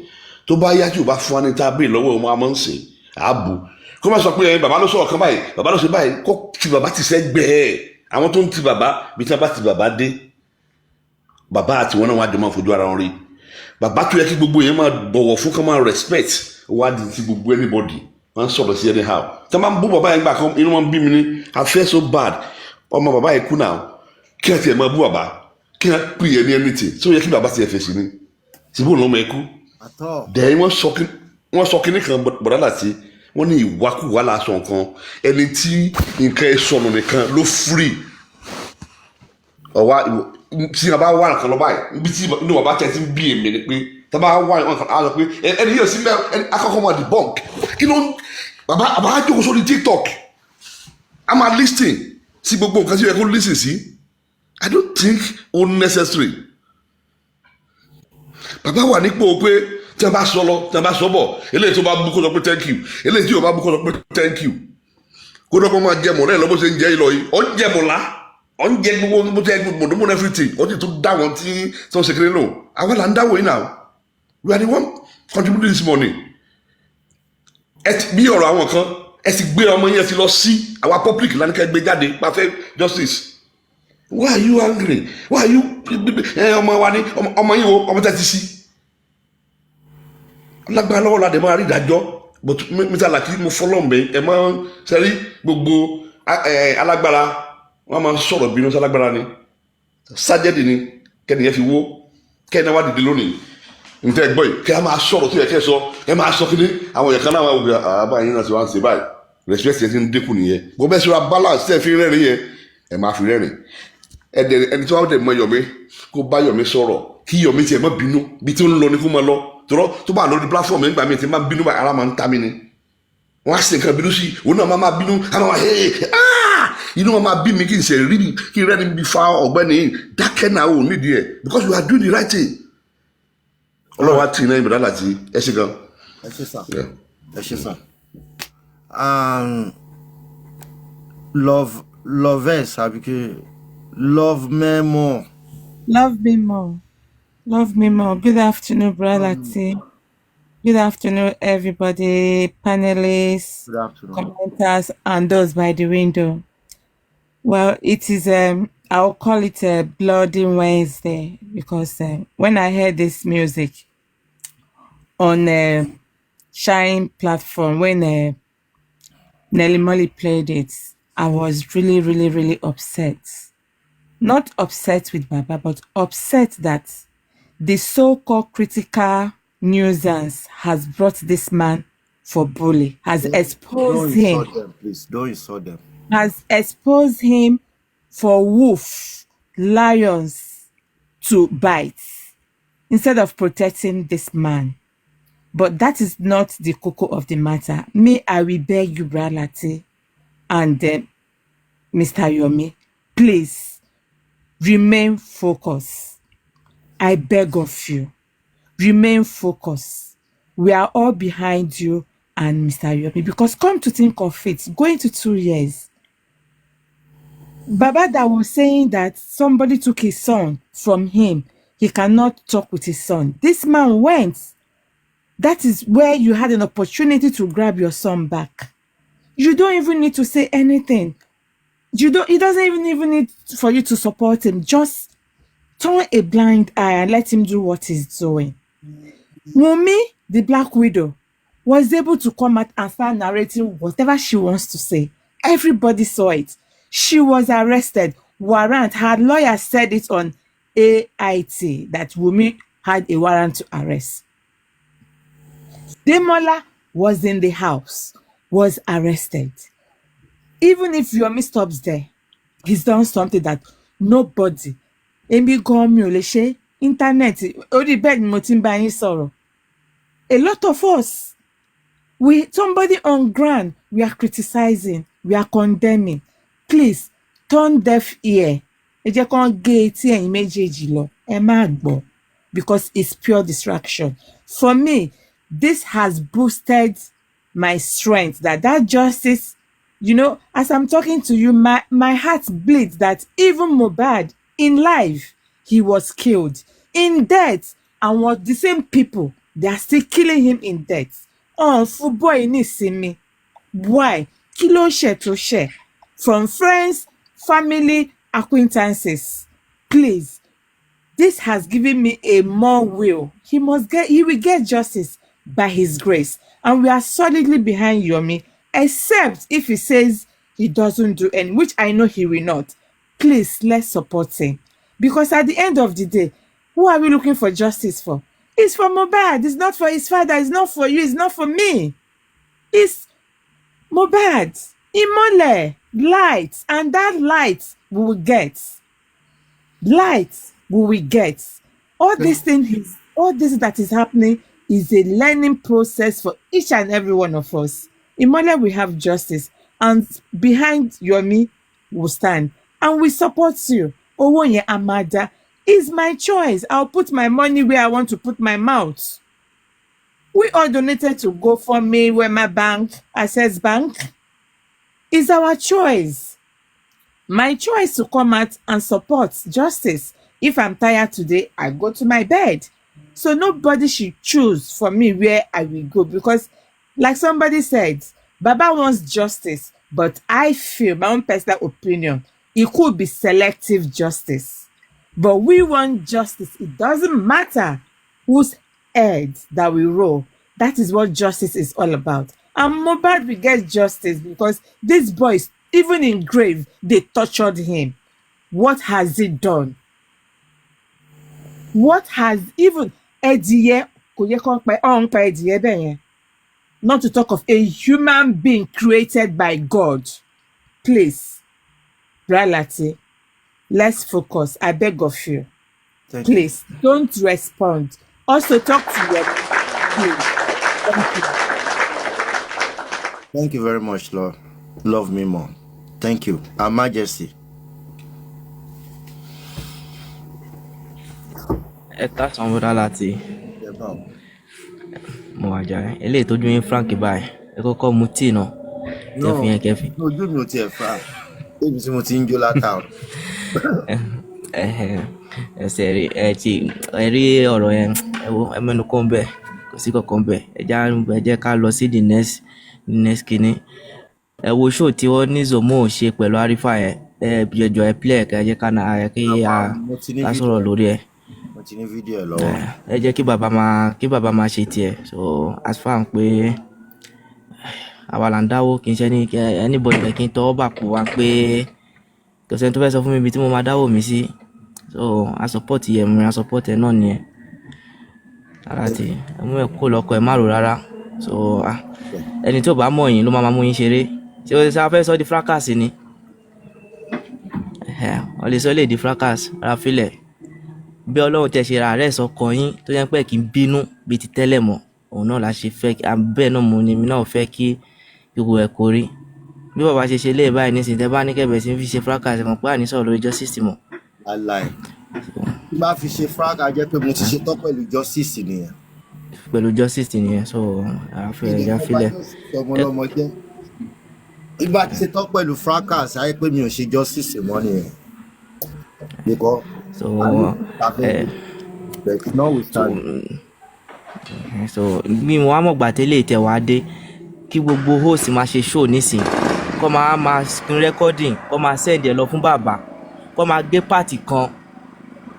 Tó bá yá, tí o bá fún wa ní tá a béèrè lọ́wọ́ ọmọ àmọ́ ń sìn àbù, kó má sọ pé ẹ bàbá ló sọ̀rọ̀ kan báyìí, bàbá ló ṣe báyìí. Kó fi bàbá ti sẹ́ gbẹ́ ẹ̀. Àwọn tó ń ti bàbá bí tí wọ́n bá ti bàbá dé, bàbá àti wọn náà wá jọ máa fojú ara wọn rí. Bàbá tó yẹ kí gbogbo yẹn máa bọ̀wọ̀ fún, kán máa respect, wá di ti gbogbo anybody wọ́n sọ̀rọ̀ sí anyhow. Tí wọ́n bá ń bú bàbá yẹn gbà kan, inú wọn bí mi ní. I feel so bad. Ọmọ bàbá yẹn kú náà, kí wọ́n tiẹ̀ máa bú bàbá, kí wọ́n pè é ní anything tí ó yẹ kí bàbá tiẹ̀ fèsì ni síbò lọ́mọ ẹ kú. Àtọ́. Dẹ̀ wọ́n sọ kínní kan, bọ̀dá láti wọ́n ní ìwákùwà lásán nǹkan. Ẹni tí nǹkan ẹ sọnù nìkan ló free ọ̀wá. Tí a bá wà nǹkan lọ báyìí, ibi tí inú bàbá tẹ̀ ti ń bí èmi ni pé tá a bá wà nǹkan, á sọ pé ẹni yóò sí mẹ́ ẹni akọ́kọ́ máa debunk. Kí ló ń bàbá? Bàbá á jókòó sórí TikTok, a máa listen sí gbogbo nǹkan tí ó yẹ kó listen sí. I don't think ó necessary. Bàbá wà nípò pé tí a bá sọ lọ, tí a bá sọ bọ̀, eléyìí tó bá bú kó sọ pé thank you, eléyìí tí yóò bá bú kó sọ pé thank you, kó dọ́gbọ́n máa jẹ mọ̀lẹ́ lọ bó ṣe ń jẹ́ ìlọ yìí. Ọ̀ ń jẹ mọ̀lá, ọ̀ ń jẹ gbogbo bó ṣe mọ̀dúnmọ̀ everything. Ó ti tún dá wọn tí wọ́n ṣe kiri lò. Àwa là ń dáwọ́ yìí now. We are the one contributing this money. Ẹ ti bí ọ̀rọ̀ àwọn kan, ẹ ti gbé ọmọ yẹn ti lọ sí àwa public lánìkẹ́ gbé jáde pàfẹ́ justice. Why are you angry? Why are you ẹ ọmọ wa ni ọmọ yìí wo ọmọ tẹ́ ti sí lágbára lọ́wọ́ la dẹ̀ máa rí ìdájọ́. But Mr. Laki, mo fọlọ́n bẹ, ẹ máa ń sẹ́rí gbogbo alágbára, wọ́n máa ń sọ̀rọ̀ bínú sí alágbára ni sájẹ́dì ni kẹ́niyẹn fi wó kẹ́ni wá dìde lónìí. Ntẹ́ gbọ́ yìí, kẹ́ ẹ máa sọ̀rọ̀ tó yẹ kẹ́ ẹ sọ, ẹ máa sọ kíní àwọn èèyàn kan náà wà wò àbá yín náà ti wá ń ṣe báyìí. Respect yẹn ti ń dínkù nìyẹn. Bó bẹ́ẹ̀ sọ̀rọ̀ balance tẹ́ fi rẹ́rìn yẹn, ẹ máa fi rẹ́rìn. Ẹ dẹ̀ ẹni tí wọ́n dẹ̀ mọ Yomi, kó bá Yomi sọ̀rọ̀, kí Yomi tiẹ̀ má bínú. Bí tí ń lọ ni kó máa lọ tọ́rọ́. Tó bá lórí platform nígbà míì tí máa bínú báyìí, ara máa ń ta mí ni. Wọ́n á sì nǹkan bínú sí òun náà, máa máa bínú, á máa hey ah, inú máa máa bí mi. Kí n ṣe rí kí n rẹ́ni bí fa ọ̀gbẹ́ni dákẹ́ náà ò nídìí ẹ̀, because you are doing the right thing. Ọlọ́run á tì í náà ìbẹ̀rẹ̀ láti ẹ ṣe gan. Ẹ ṣé sà. Yeah. Ẹ ṣé sà. Love loves àbí kí love me more. Love me more. Love me more. Good afternoon, Brother T. Good afternoon, everybody, panelists, Good afternoon. Commenters, and those by the window. Well, it is I'll call it a bloody Wednesday because when I heard this music on Shine platform, when Nelly Molly played it, I was really, really, really upset. Not upset with Baba, but upset that the so-called critical nuisance has brought this man for bully, has Don't exposed him, insult them, please. Don't insult them. Has exposed him for wolf, lions to bite instead of protecting this man. But that is not the cocoa of the matter. Me, I will beg you, Bralati and Mr. Yomi, please remain focused. I beg of you, remain focused. We are all behind you and Mr. Yomi, because come to think of it, going to 2 years, Baba that was saying that somebody took his son from him, he cannot talk with his son. This man went. That is where you had an opportunity to grab your son back. You don't even need to say anything. You don't. He doesn't even need for you to support him. Just turn a blind eye and let him do what he's doing. Wunmi, the Black Widow, was able to come out and start narrating whatever she wants to say. Everybody saw it. She was arrested. Warrant. Her lawyer said it on AIT that Wunmi had a warrant to arrest. Demola was in the house, was arrested. Even if Yomi stops there, he's done something that nobody. Èmi gan mi ò lè ṣe internet orí bẹ́ẹ̀ ni mo ti ń bá yín sọ̀rọ̀. A lot of us, we somebody on ground, we are criticizing, we are condemning. Please turn deaf ear. Ẹ jẹ́ kán gé etí ẹ̀yin méjèèjì lọ. Ẹ má gbọ́. because it's pure distraction. For me, this has boosted my strength that justice, as I'm talking to you, my heart bleeds that even Mohbad in life, he was killed. In death, and what the same people, they are still killing him in death. Oh, fún boy ní ìsinmi. Why? Kí ló ṣe tó ṣe? From friends, family, acquaintances. Please, this has given me a more will. He will get justice by his grace. And we are solidly behind Yomi, except if he says he doesn't do any, which I know he will not. Please, let's support him. Because at the end of the day, who are we looking for justice for? It's for Mohbad. It's not for his father. It's not for you. It's not for me. It's Mohbad. Imole, light. And that light we will get. Light we will get. All this thing is, all this that is happening is a learning process for each and every one of us. Imole we have justice, and behind Yomi will stand, and we support you. Owó yẹn a máa dá. It's my choice. I'll put my money where I want to put my mouth. We all donated to GoFundMe, Wema Bank, Access Bank. It's our choice. My choice to come out and support justice. If I'm tired today, I go to my bed. So nobody should choose for me where I will go because, like somebody said, Baba wants justice, but I feel, my own personal opinion, it could be selective justice. But we want justice. It doesn't matter whose head that we roll. That is what justice is all about. And Mohbad will get justice because these boys, even in grave, they tortured him. What has he done? What has even ẹdìyẹ kò yẹ kó pa ọ̀hún pa ẹdìyẹ bẹ́ẹ̀ yẹn? Not to talk of a human being created by God. Please, Bralati, let's focus. I beg of you. Thank you. Please, don't respond. Also, talk to your please. Thank you. Thank you very much, Lord. Love me more. Thank you. Her Majesty. Ẹ káàsán bọ́dá láti mo wà jà eléyìí tójú yín frank báyìí ẹ kọ́kọ́ mu tíì náà No, kẹfì yẹn kẹfì. ojú mi ò tiẹ̀ fà. Débi tí mo ti ń jó látàrọ. Ẹsẹ̀ rí ẹ ti ẹ rí ọ̀rọ̀ yẹn, ẹ wo ẹ mẹ́nu kó ń bẹ̀, kò sí kankan bẹ̀. Ẹ já ẹ jẹ́ ká lọ sí the next kinní. Ẹ wo show tí wọ́n ní Zomo ṣe pẹ̀lú Arifa yẹn, ẹ jọjọ ẹ play ẹ kẹ́ jẹ́ ká na ẹ kí a Mo ti ní ká fídíò sọ̀rọ̀ lórí ẹ̀. Mo ti ní fídíò ẹ̀ lọ́wọ́. Ẹ jẹ́ kí bàbá máa ṣe tiẹ̀. So as far pé àwa là ń dáwó, kì í ṣe ní anybody bẹ̀ kí n tọwọ́ bà kú wa pé kò sẹ́ni tó fẹ́ sọ fún mi ibi tí mo máa dáwó mi sí. So a support yẹ mi, a support ẹ náà nìyẹn. Ara ti ẹ mú ẹ kó lọkọ ẹ má rò rárá. So ẹni tí ò bá mọ̀ yín ló máa mú yín ṣeré. Ṣé o ṣe a fẹ́ sọ di fracas ni? Ọ lè sọ lè di fracas ara filẹ̀. Bí Ọlọ́run tẹ ṣe ra àárẹ̀ sọkọ yín tó yẹ pé kì í bínú bíi ti tẹ́lẹ̀ mọ́, òun náà la ṣe fẹ́. Bẹ́ẹ̀ náà mo ní mi náà fẹ́ kí gbogbo ẹ̀ kó rí bí bàbá ṣe ṣe lé báyìí nísìnyí. Tẹ́ bá ní kẹ́bẹ̀ẹ́ sí fi ṣe fracas, mọ̀ pé àní sọ̀rọ̀ lórí justice mọ́. Láíláí. Tí bá fi ṣe fracas, jẹ́ pé mo ti ṣe tán pẹ̀lú justice nìyẹn. Pẹ̀lú justice nìyẹn. So àfẹ́ Ilé ẹ̀yà fẹ́ bá filẹ̀ justice ọmọ ọlọ́mọ jẹ́. Tí bá ti ṣe tán pẹ̀lú fracas, ayé pé mi ò ṣe justice mọ́ nìyẹn. Because So I know ta fẹ́ ẹ but so notwithstanding. So bí mo wá mọ̀ gbà tẹ́lẹ̀ tẹ̀ wá dé kí gbogbo host máa ṣe show nísìn, kọ́ máa máa screen recording, kọ́ máa send ẹ̀ lọ fún bàbá, kọ́ máa gbé part kan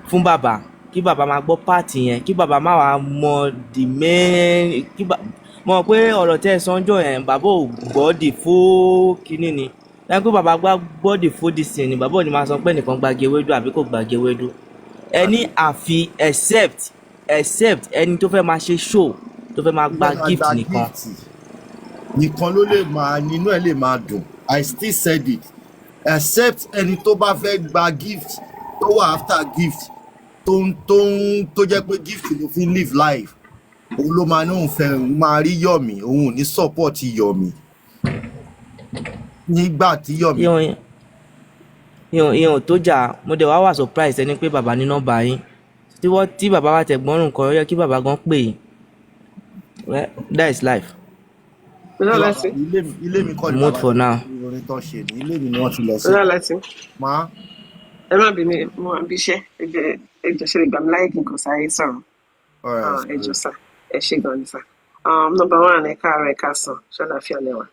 fún bàbá, kí bàbá máa gbọ́ part yẹn, kí bàbá má wàá mọ the main, kí bàbá mọ̀ pé ọ̀rọ̀ tẹ́ ẹ sọ́njọ́ yẹn, bàbá ò gbọ́ the full kinní ni. Lẹ́yìn pé bàbá gbọ́ the full this thing ni, bàbá ò ní máa sọ pé ẹnìkan gbàgé ewédú àbí kò gbàgé ewédú ẹni, àfi except ẹni tó fẹ́ máa ṣe show, tó fẹ́ máa Tó gba fẹ́ máa gift gba nìkan. Gift nìkan ló lè máa nínú ẹ̀ lè máa dùn. I still said it, except ẹni tó bá fẹ́ gba gift, tó wà after gift, tó ń tó jẹ́ pé gift ló fi ń live life, òun ló máa ní òun fẹ́ òun máa rí Yọ̀mí, òun ò ní support Yọ̀mí nígbà tí Yọ̀mí. Ìhàn tó jà, mo dẹ̀ wá wà surprise ẹni pé bàbá ní nọ́mbà yín. Tí wọ́n tí bàbá wa tẹ̀ gbọ́n nǹkan, ó yẹ kí bàbá gan pè yín. Well, that is life. Bọ́dà Kí bàbá Láti. ilé mi kọ́ ni Mute bàbá for ti now. ṣe orin tán ṣe ní ilé mi ni wọ́n ti lọ sí. Bọ́dà Láti. Má Ẹ má bínú, mo wà níbi iṣẹ́. Ẹ jẹ́ ẹ jọ̀ọ́, ṣe lè gbà mí láyè kí n kàn sáré sọ̀rọ̀? Alright. Ah, ẹ jọ̀ọ́ sà, ẹ ṣé gan ni sà. Number one, ẹ káàárọ̀, ẹ káàsán, ṣàlàáfíà lẹ́wà.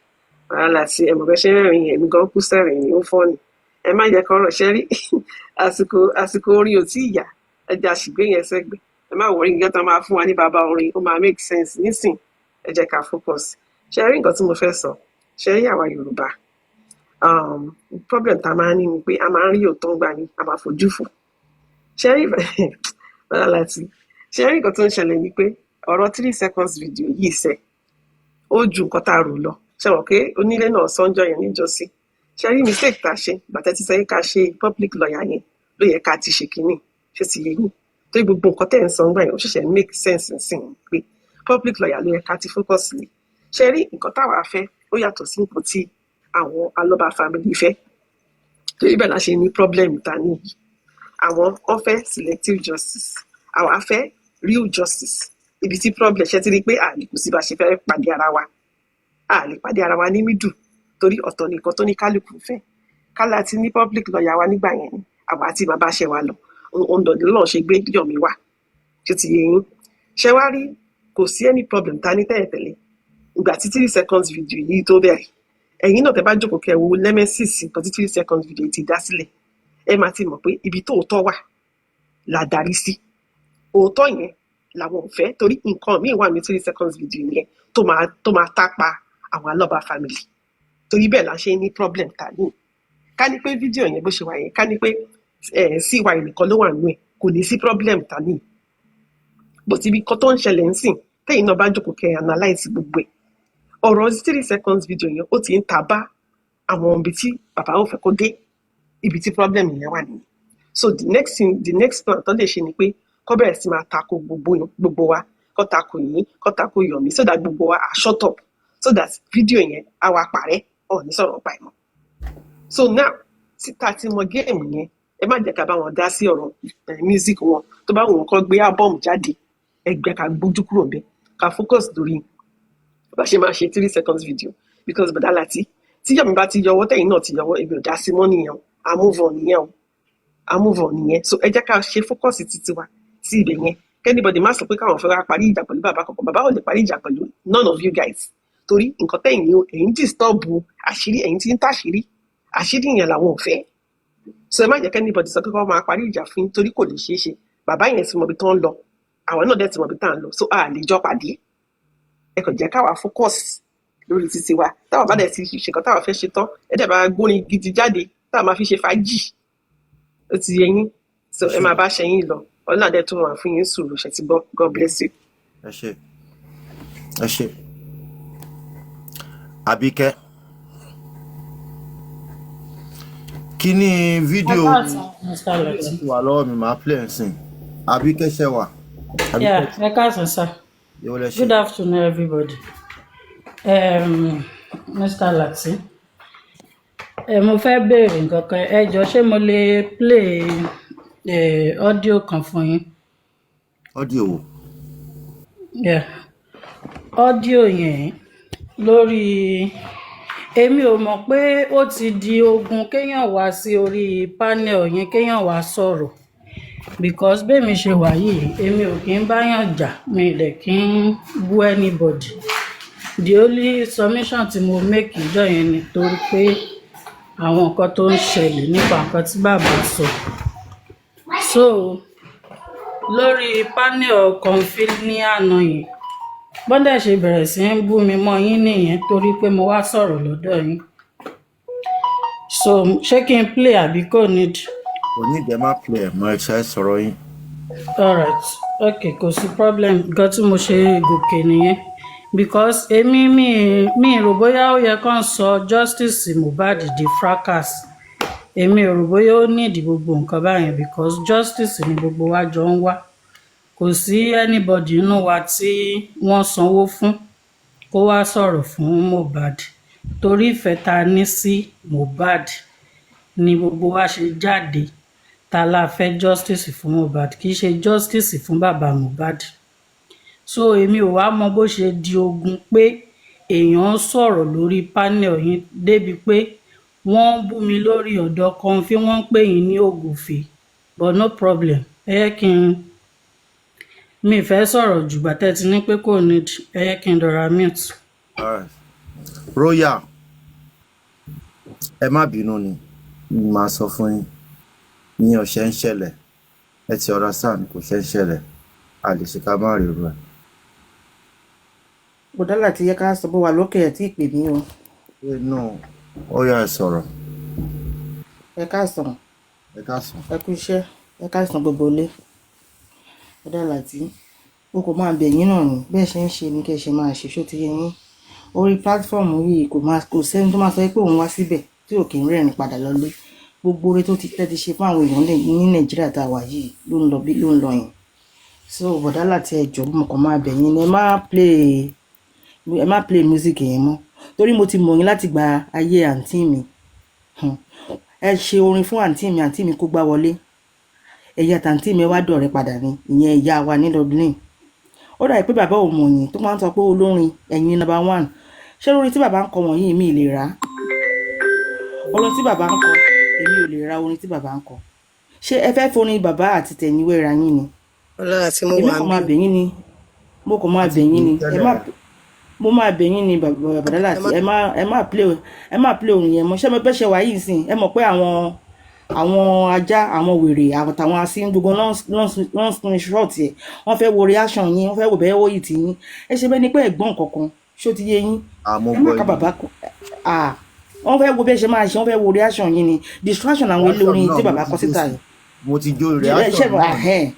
Bọ́dà Láti, ẹ mọ̀ bẹ́ ṣe ń rẹ́rìn yẹn, èmi gan kú sẹ́rìn ni, ó fọ́ ni. Ẹ má jẹ́ kọ́rọ̀ ṣẹ́ rí àsìkò orin ò tí ì yá. Ẹ jẹ́ àṣìgbé yẹn sẹ́gbẹ̀ẹ́. Ẹ má worry, nǹkan tó máa fún wa ní bàbá orin, ó máa make sense nísìn. Ẹ jẹ́ ká focus. Ṣé rí nǹkan tí mo fẹ́ sọ? Ṣé rí àwa Yorùbá? Problem tá a máa ń ní ni pé a máa ń rí òótọ́ ń gbà ní, a máa fojú fò. Ṣé rí Bọ́dà Láti? Ṣé rí nǹkan tó ń ṣẹlẹ̀ ni pé ọ̀rọ̀ 3 seconds video yìí sẹ̀, ó ju nǹkan tá a rò lọ. Ṣe mọ̀ pé onílé náà sọ́njọ́ yẹn níjọ́sí? Ṣé rí mistake tá a ṣe gbàtẹ́ tí sẹ́yìn ká ṣe public lawyer yẹn ló yẹ ká ti ṣe kínní? Ṣé ti yé yín? Torí gbogbo nǹkan tẹ́ ẹ̀ ń sọ ńgbà yẹn, ó ṣẹ̀ṣẹ̀ make sense nsìn pé public lawyer ló yẹ ká ti focus lé. Ṣé rí nǹkan táwa fẹ́, ó yàtọ̀ sí nǹkan tí àwọn Alọ́ba family fẹ́. Torí bẹ́ẹ̀ la ṣe ní problem ta ní yìí. Àwọn wọ́n fẹ́ selective justice, àwa fẹ́ real justice. Ibi tí problem ṣe ti rí pé àlè kò sí bá ṣe fẹ́ pàdé ara wa, a lè pàdé ara wa ní middle, torí ọ̀tọ̀ ní nǹkan tó ní kálukú fẹ́. Kálá ti ní public lawyer wa nígbà yẹn ni àwa àti bàbá ṣe wa lọ òun lọ́ọ̀ ṣe gbé Yọ̀mí wá. Ṣé ti yé yín? Ṣé wá rí, kò sí any problem ta ní tẹ́lẹ̀tẹ́lẹ̀. Ìgbà tí 3 seconds video yìí tó bẹ̀rẹ̀, ẹ̀yin náà tẹ́ bá jókòó kẹ́ wo nemesis nǹkan tí 3 seconds video yìí ti dá sílẹ̀, ẹ máa ti mọ̀ pé ibi tóòtọ́ wà la darí sí. Òótọ́ yẹn làwọn ò fẹ́, torí nǹkan míì wà ní 3 seconds video yẹn tó máa tápa àwọn Alọ́ba family. Torí bẹ́ẹ̀ la ṣe ní problem ta ní. Ká ní pé fídíò yẹn bó ṣe wà yẹn, ká ní pé CY nìkan ló wà nínú ẹ̀, kò ní sí problem ta ní. But ibi kan tó ń ṣẹlẹ̀ ń sìn, tẹ́yìn náà bá jókòó kẹ́ analyse gbogbo ẹ̀, ọ̀rọ̀ 3 seconds video yẹn, ó ti ń ta bá àwọn ibi tí bàbá ò fẹ́ kó dé. Ibi tí problem yẹn wà nìyẹn. So the next thing, the next plan tó lè ṣe ni pé kó bẹ̀rẹ̀ sí máa tako gbogbo wa, kó tako yín, kó tako Yomi, so that gbogbo wa are shut up, so that video yẹn á wá parẹ́, ọ̀ ní sọ̀rọ̀ pa ẹ̀ mọ́. So now síta tí mo game yẹn, ẹ má jẹ́ ká bá wọn dá sí ọ̀rọ̀ music wọn. Tó bá wù wọn kó gbé album jáde, ẹgbẹ́ ká gbójú kúrò ńbẹ̀, ká focus lórí bá ṣe máa ṣe 3 seconds video, because bọ̀dá Láti, tí Yomi bá ti yọwọ́, tẹ̀yìn náà ti yọwọ́, èmi ò dá sí mọ́ nìyẹn o. A move on nìyẹn o, a move on nìyẹn. So ẹ jẹ́ ká ṣe focus títí wa sí ibẹ̀ yẹn. Anybody má sọ pé káwọn fẹ́ wá parí ìjà pẹ̀lú bàbá kankan. Bàbá ò lè parí ìjà pẹ̀lú none of you guys, torí nǹkan tẹ̀yìn o, ẹ̀yin disturb àṣírí, ẹ̀yin tí ń tàṣírí, àṣírí yẹn làwọn ò fẹ́. So ẹ má jẹ́ kí anybody sọ pé kí wọ́n máa parí ìjà fún yín, torí kò lè ṣeé ṣe. Bàbá yẹn ti mọ ibi tó ń lọ, àwọn náà dẹ̀ ti mọ ibi tá à ń lọ, so a lè jọ pàdé. Ẹ kàn jẹ́ káwa focus lórí títí wa. Táwa bá dẹ̀ ti ṣe nǹkan táwa fẹ́ ṣe tán, ẹ dẹ̀ bá gbórin gidi jáde táwa máa fi ṣe fàájì. Ó ti yé yín? So ẹ máa bá ṣe yín lọ. Ọlọ́run àdẹ tó wà fún yín sùúrù. Ṣe ti gbọ́? God bless you. Ẹ ṣe, ẹ ṣe. Àbíkẹ́, kí ni fídíò Ẹ káàsán, Mr. Lati. ti wà lọ́wọ́ mi, màá play ẹ̀ sìn. Àbíkẹ́, ṣe wà? Àbíkẹ́. Yeah, ẹ káàsán sir. Yóò lẹ ṣe. Good afternoon, everybody. Mr. Lati. Ẹ mo fẹ́ béèrè nǹkan kan. Ẹ jọ̀ọ́, ṣé mo lè play audio kan fún yín? Audio wo? Yeah. Audio yẹn lórí, èmi ò mọ̀ pé ó ti di ogun kéèyàn wá sí orí panel yẹn, kéèyàn wá sọ̀rọ̀, because bẹ́mi ṣe wà yìí, èmi ò kí ń báyàn jà, mi ì dẹ̀ kí ń bú anybody. The only submission tí mo make ìjọ yẹn ni torí pé àwọn nǹkan tó ń ṣẹlẹ̀ nípa nǹkan tí bàbá sọ. So lórí panel kọ̀ǹfì ní àná yẹn, bọ́n dẹ̀ ṣe bẹ̀rẹ̀ sí ń bú mi mọ́ yín nìyẹn, torí pé mo wá sọ̀rọ̀ lọ́dọ̀ yín. So ṣé kí n play àbí kò need? Kò ní ìdẹ, má play ẹ̀ mọ́, ẹ ṣe sọ̀rọ̀ yín. Alright, okay, kò sí problem. Nǹkan tí mo ṣe gòkè nìyẹn, because èmi mi rò bóyá ó yẹ kán sọ justice Mohbad di fracas. Èmi ò rò bóyá ó nídìí gbogbo nǹkan báyẹn, because justice ni gbogbo wa jọ ń wá. Kò sí anybody nínú wa tí wọ́n sanwó fún kó wá sọ̀rọ̀ fún Mohbad. Torí ìfẹ́ tá a ní sí Mohbad ni gbogbo wa ṣe jáde. Ta la fẹ́ justice fún Mohbad, kì í ṣe justice fún bàbá Mohbad. So èmi ò wá mọ bó ṣe di ogun pé èèyàn ń sọ̀rọ̀ lórí panel yín débi pé wọ́n ń bú mi lórí ọ̀dọ̀ Comfy, wọ́n ń pè yín ní ògùfè. But no problem, ẹ yẹ kí n mi fẹ́ sọ̀rọ̀ jù gbàtẹ́ ti ní pé kò ní, ẹ yẹ kí n dọ̀ra mute. Alright. Royal, ẹ má bínú ni màá sọ fún yín, ìyẹn ò ṣe ń ṣẹlẹ̀. Ẹ ti understand, kò ṣe ń ṣẹlẹ̀, a lè ṣe ká má rí irú ẹ̀. Bọ̀dá láti yẹ ká sọ bó wà lókè ẹ̀ tí ì pè mí o. No, ó yá, ẹ sọ̀rọ̀. Ẹ káàsán. Ẹ káàsán. Ẹ kú iṣẹ́, ẹ káàsán gbogbo ilé. Bọ̀dá láti o kò máa bẹ̀ yín náà ni, bẹ́ẹ̀ ṣe ń ṣe ni kẹ́ ẹ ṣe máa ṣe. Ṣó ti yé yín? Orí platform yìí, kò máa kò sẹ́ni tó máa sọ pé òun wá síbẹ̀ tí ò kì í rẹ́rìn padà lọlé. Gbogbo oore tó ti tẹ́ ti ṣe fún àwọn èèyàn ní Nàìjíríà tá a wà yìí ló ń lọ bí ló ń lọ yẹn. So bọ̀dá láti, ẹ jọ̀ọ́, mo kàn máa bẹ̀ yín ni, ẹ má play music yẹn mọ́, torí mo ti mọ̀ yín láti gba ayé àǹtí mi. Ẹ ṣe orin fún àǹtí mi, àǹtí mi kó gbá wọlé, ẹ̀yà tàǹtí mi wá dọ̀rẹ́ padà ní ìyẹn ìyá wa ní Dublin. Ó dàbí pé bàbá ò mọ̀ yín tó máa ń sọ pé olórin ẹ̀yin number one. Ṣé lórí tí bàbá ń kọ wọ̀nyí, mi lè rà á? Orin tí bàbá ń kọ, èmi ò lè ra orin tí bàbá ń kọ. Ṣé ẹ fẹ́ forin bàbá àti tẹ̀yìn wéra yín ni? Ọlọ́run àti mo Èmi wà kàn ń máa bí. bẹ̀ yín ni, mo kàn máa bẹ̀ yín ni, ẹ má, mo máa bẹ̀ yín ni, bàbá láti ẹ má play orin yẹn mọ́. Ṣé mo bẹ́ ṣe wà yìí sìn? Ẹ mọ̀ pé àwọn ajá, àwọn wèrè, àtàwọn asín gbogbo ló ń screenshot ẹ̀. Wọ́n fẹ́ wo reaction yín, wọ́n fẹ́ wo bẹ́ẹ̀ wò yìí tì yín. Ẹ ṣe bẹ́ẹ̀ ni pé ẹ̀gbọ́n kankan, ṣó ti yé yín? Àmọ́ Ẹ má gbọ́ ka yín. Bàbá kọ, ah, wọ́n fẹ́ wo bẹ́ẹ̀ ṣe máa ṣe, wọ́n fẹ́ wo reaction yín ni. Distraction àwọn ilé Reaction orin náà tí mo bàbá ti kọ jó síta sí, yìí. Mo ti jó Ṣe reaction mọ̀ náà. Ahẹ́n,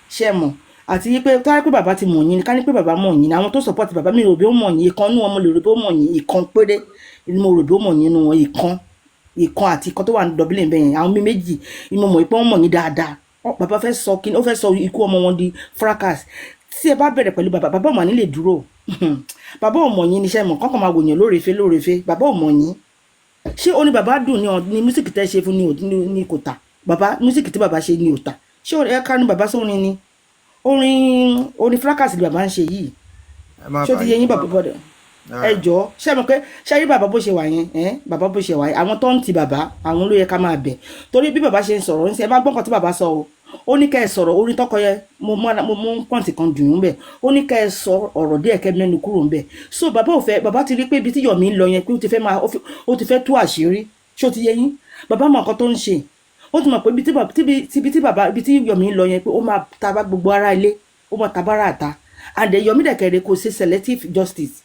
ṣe mọ̀ àti yí pé ká pé bàbá ti mọ̀ yín ni, ká ní pé bàbá mọ̀ yín ni, àwọn tó support bàbá mi rò bí ó mọ̀ yín. Ìkan nú wọn mo lè rò bí ó mọ̀ yín, ìkan péré ni mo rò bí ó mọ̀ yín nú wọn, ìkan ìkan àti ìkan tó wà ní Dublin bẹ́ẹ̀ yẹn. Àwọn mi méjì ni mo mọ̀ pé wọ́n mọ̀ yín dáadáa. Bàbá fẹ́ sọ kí ó fẹ́ sọ ikú ọmọ wọn di fracas. Tí ẹ bá bẹ̀rẹ̀ pẹ̀lú bàbá, bàbá ò mà ní lè dúró. Bàbá ò mọ̀ yín níṣẹ́ mọ̀ kọ́kàn máa wòyàn lórèfé lórèfé. Bàbá ò mọ̀ yín. Ṣé ó ní bàbá dùn ní ní music tẹ́ ṣe fún ní ní kò tà? Bàbá, music tí bàbá ṣe ní ò tà. Ṣé ẹ ká ní bàbá sórin ni? Orin fracas ni bàbá ń ṣe yìí. Ẹ má Ṣé ó ti yé bàyẹ̀ yín, bàbá bọ́dọ̀? Ẹ jọ̀ọ́, ṣé mọ̀ pé ṣé rí bàbá bó ṣe wà yẹn ẹ, bàbá bó ṣe wà yẹn, àwọn tó ń ti bàbá, àwọn ló yẹ ká máa bẹ̀, torí bí bàbá ṣe ń sọ̀rọ̀ ń ṣe, ẹ má gbọ́ nǹkan tí bàbá sọ o. Ó ní kẹ́ ẹ sọ̀rọ̀ orin tọkọ yẹ, mo mú pọ́ǹtì kan dùn ún bẹ̀. Ó ní kẹ́ ẹ sọ ọ̀rọ̀ díẹ̀, kẹ́ mẹ́nu kúrò ń bẹ̀. So bàbá ò fẹ́, bàbá ti rí pé ibi tí Yomi ń lọ yẹn, pé ó ti fẹ́ máa ó ti fẹ́ tú àṣírí. Ṣé ó ti yé yín? Bàbá mọ nǹkan tó ń ṣe. Ó ti mọ̀ pé ibi tí bàbá, ibi tí Yomi ń lọ yẹn, pé ó máa ta bá gbogbo ara ilé, ó máa ta bára àta. And then Yomi dẹ̀kẹ̀rẹ̀ kò ṣe selective justice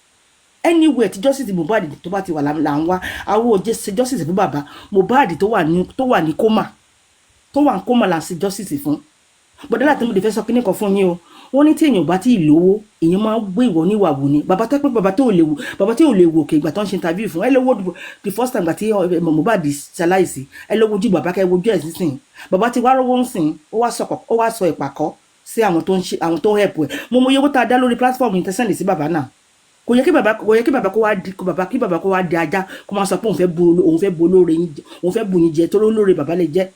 anywhere. Tí justice Mohbad tó bá ti wà là ń wá. Àwọn òjé ṣe justice fún bàbá Mohbad tó wà ní coma, tó wà ní coma là ń ṣe justice fún. Bọ̀dá láti, mo lè fẹ́ sọ kíní kan fún yín o. Wọ́n ní tí èèyàn bá tí ì lówó, èèyàn máa ń gbé ìwọ níwà wò ni. Bàbá tó pé bàbá tó lè wò, bàbá tí ò lè wò kè ìgbà tó ń ṣe interview fún ẹ lówó, the first time gbà tí Mohbad ṣaláìsí, ẹ lówó ojú bàbá, kẹ́ wojú ẹ̀ sísìn. Bàbá ti wá rówó ń sìn, ó wá sọ ìpàkọ́ sí àwọn tó ń ṣe, àwọn tó ń help ẹ̀. Mo mọ iye owó tá a dá lórí platform yìí tẹ́sán lè sí bàbá náà. Kò yẹ kí bàbá kó wá di kó bàbá kí bàbá kó wá di ajá, kó máa sọ pé òun fẹ́ bu olóore yín jẹ, òun fẹ́ bu yín jẹ, torí olóore bàbá lè jẹ́,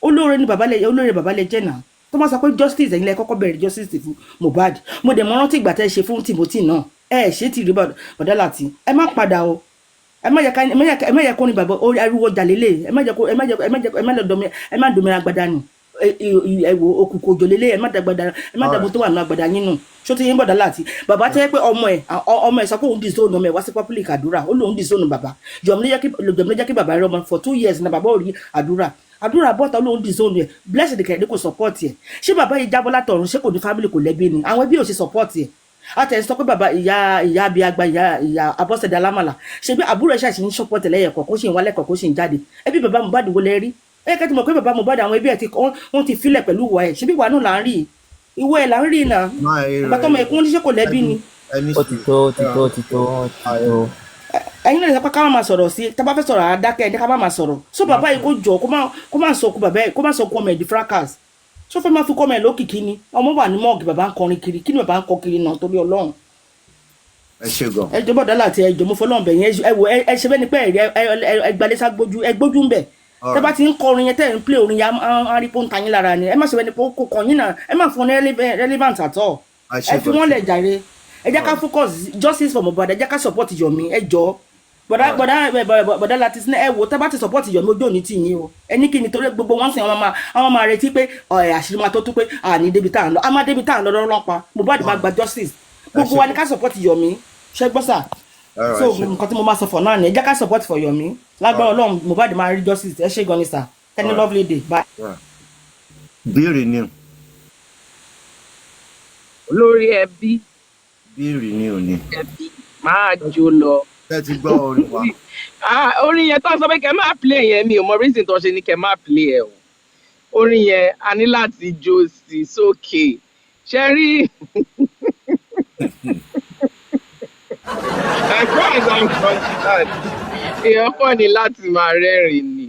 olóore ni bàbá lè, olóore bàbá lè jẹ́ náà. Tó máa sọ pé justice, ẹ̀yin lẹ kọ́kọ́ bẹ̀rẹ̀ justice fún Mohbad. Mo dẹ̀ mọ́ rántí ìgbà tẹ́ ẹ ṣe fún Timothy náà, ẹ ṣe ti rí. Bọ̀dá láti, ẹ má padà o. Ẹ má yẹ kó ní bàbá orí ariwo ọjà lélẹ̀. Ẹ má jẹ kó ẹ má jẹ ẹ má lọ dọmi, ẹ má domi agbada nù. Ẹ wo òkùnkùn òjò lélẹ̀. Ẹ má dàgbàdà, ẹ má dàgbò tó wà nù agbada yín nù. Ṣó ti yín, bọ̀dá láti? Bàbá tẹ́ pé ọmọ ẹ̀, ọmọ ẹ̀ sọ pé òun disown ọmọ ẹ̀ wá sí public àdúrà. Ó lóun disown bàbá. Jọ̀mí ló jẹ́ kí bàbá rí ọmọ for 2 years na. Bàbá ò rí àdúrà, àdúrà bọ́ta, ó lóun disown ẹ̀. Blessed kẹ̀rẹ́ kò support ẹ̀. Ṣé bàbá yìí jábọ́ látọ̀run? Ṣé kò ní family, kò lẹ́bí ni? Àwọn ẹbí ò ṣe support ẹ̀? Àtẹ̀ sọ pé bàbá ìyá abiagba, ìyá Abọ́sẹ̀dé alámàlà, ṣe bí àbúrò ẹ̀ ṣàṣì ń support ẹ̀ lẹ́yẹ̀kọ̀, kó sì ń wálẹ̀kọ̀, kó sì ń jáde. Ẹbí bàbá Mohbad wo lẹ rí? Ẹ kẹ́ ti mọ̀ pé bàbá Mohbad, àwọn ẹbí ẹ̀ ti wọ́n ti filẹ̀ pẹ̀lú ìwà ẹ̀. Ṣe bí ìwà náà là ń rí, ìwọ ẹ̀ là ń rí náà. Ìgbà tọmọ ẹ̀kún oníṣẹ́ kò lẹ́bí ni. Ó ti tó, ó ti tó, ó ti tó, ó ti tó. Ẹ̀yin náà lè sọ pé ká má máa sọ̀rọ̀ sí. Tá a bá fẹ́ sọ̀rọ̀, àádákẹ́ ẹ̀ ní ká má máa sọ̀rọ̀. So bàbá yìí, kó jọ kó má sọ kú bàbá ẹ̀, kó má sọ kú ọmọ ẹ̀ di fracas. Ṣó fẹ́ máa fi kọ́ ọmọ ẹ̀ lókìkí ni? Ọmọ wà ní morgue, bàbá ń kọrin kiri. Kí ni bàbá ń kọ kiri náà, torí Ọlọ́run? Ẹ ṣe gan. Ẹ jọ̀ọ́, bọ̀dá láti, ẹ jọ̀ọ́, mo fọlọ́run bẹ̀ yẹn. Ẹ wò, ẹ ṣe bẹ́ẹ̀ ni pé ẹ gbalẹ̀ sá gbójú, ẹ gbójú ń bẹ̀. Tẹ́ bá ti ń kọrin yẹn, tẹ́ ń play orin yẹn, á rí pé ó ń ta yín lára ni. Ẹ má ṣe wẹ́ni pé ó kò kàn yín náà, ẹ má fún un ní relevant at all. Ẹ fi wọ́n lẹ̀ jàre. Ẹ jẹ́ ká focus justice for Mohbad. Ẹ jẹ́ ká support Yomi, ẹ jọ̀ọ́. Bọ̀dá bọ̀dá bọ̀dá láti sinẹ́, ẹ wò, tẹ́ bá ti support Yomi, ojú òní tì yín o. Ẹ ní kí ni? Torí gbogbo wọn sìn, àwọn máa retí pé àṣírí máa tó tú pé àní débi tá à ń lọ. A máa débi tá à ń lọ lọ́lọ́pàá. Mohbad máa gba justice. Gbogbo wa ní ká support Yomi. Ṣé gbọ́ sà? So nǹkan tí mo máa sọ for now ni, ẹ jẹ́ ká support for Yomi. Lágbára Ọlọ́run, Mohbad máa rí justice. Ẹ ṣé gan ni sà. Any lovely day, bye. Béèrè ni. Olórí ẹbí. Béèrè ni ò ní. Ẹbí máa jó lọ. Ẹ ti gbọ́ orin wa. Ah, orin yẹn tó ń sọ pé kẹ́ máa play yẹn, mi ò mọ reason tó ṣe ní kẹ́ máa play ẹ̀ o. Orin yẹn, a ní láti jó sí sókè. Ṣe rí, as far as I'm concerned, èèyàn kàn ní láti máa rẹ́rìn ni.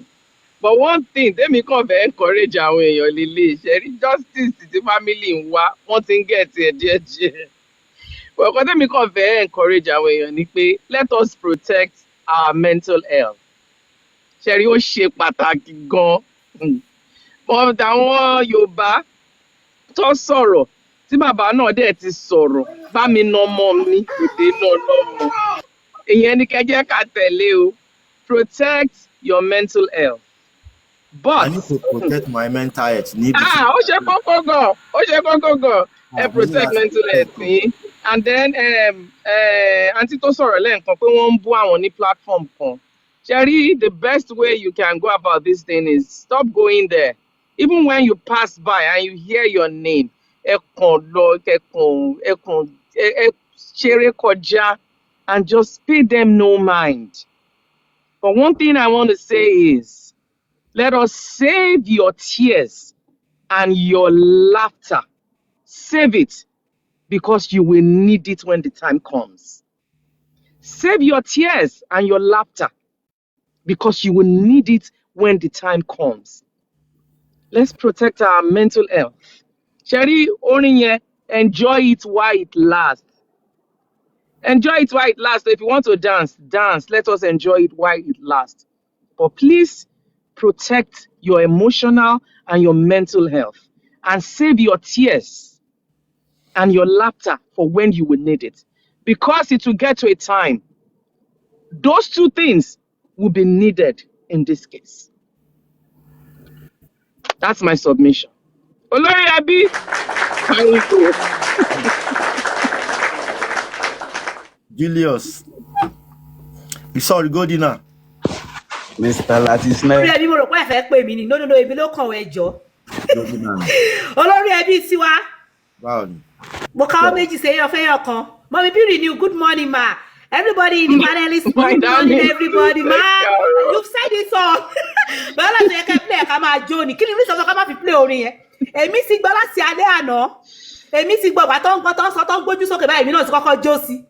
But one thing tèmi kàn fẹ́ encourage àwọn èèyàn lélẹ̀, ṣe rí justice tí family ń wá, wọ́n ti ń get ẹ̀ díẹ̀díẹ̀. But nǹkan tèmi kàn fẹ́ encourage àwọn èèyàn ni pé let us protect our mental health. Ṣe rí, ó ṣe pàtàkì gan-an. But àwọn Yorùbá tó sọ̀rọ̀, tí bàbá náà dẹ̀ ti sọ̀rọ̀, bá mi nà ọmọ mi kò dé náà lọ́mọ, ìyẹn ni kẹ́ jẹ́ ká tẹ̀lé o. Protect your mental health. But I need to protect my mental health níbi tí. Ah, ó ṣe kókó gan, ó ṣe kókó gan. Ẹ protect mental health yín. And then aunty tó sọ̀rọ̀ lẹ́ẹ̀kan pé wọ́n ń bú àwọn ní platform kan, ṣe rí, the best way you can go about this thing is stop going there. Even when you pass by and you hear your name, ẹ kàn lọ, ẹ kàn ẹ ṣeré kọjá and just pay them no mind. But one thing I want to say is, let us save your tears and your laughter. Save it, because you will need it when the time comes. Save your tears and your laughter because you will need it when the time comes. Let's protect our mental health. Ṣé rí orin yẹn, enjoy it while it lasts. Enjoy it while it lasts. If you want to dance, dance. Let us enjoy it while it lasts. But please protect your emotional and your mental health and save your tears and your laughter for when you will need it. Because it will get to a time, those two things will be needed in this case. That's my submission. Olórí Ẹbí, carry go. Julius, sorry, go dinner. Mr. Latisne. Olórí ẹbí, mo rò pé ẹ fẹ́ pè mí ni. No, no, no, èmi ló kàn wọ́n, ẹjọ́. Go dinner. Olórí ẹbí tiwa. Báwo ni? Mo káwọ́ méjì sẹ́yìn ọ̀fẹ́ kan. Mummy Bírí ni, good morning ma. Everybody in the panelist, My good morning darling. everybody ma. Ẹ You've said it all. Bẹ́ẹ̀ láti yẹ kẹ́ play, ká máa jó ni. Kí ni reason ká má fi play orin yẹn? Èmi ti gbọ́ láti alẹ́ àná. Èmi ti gbọ́ ìgbà tó ń gbọ́, tó ń sọ, tó ń gbójú sókè báyìí, èmi náà ti kọ́kọ́ jó sí.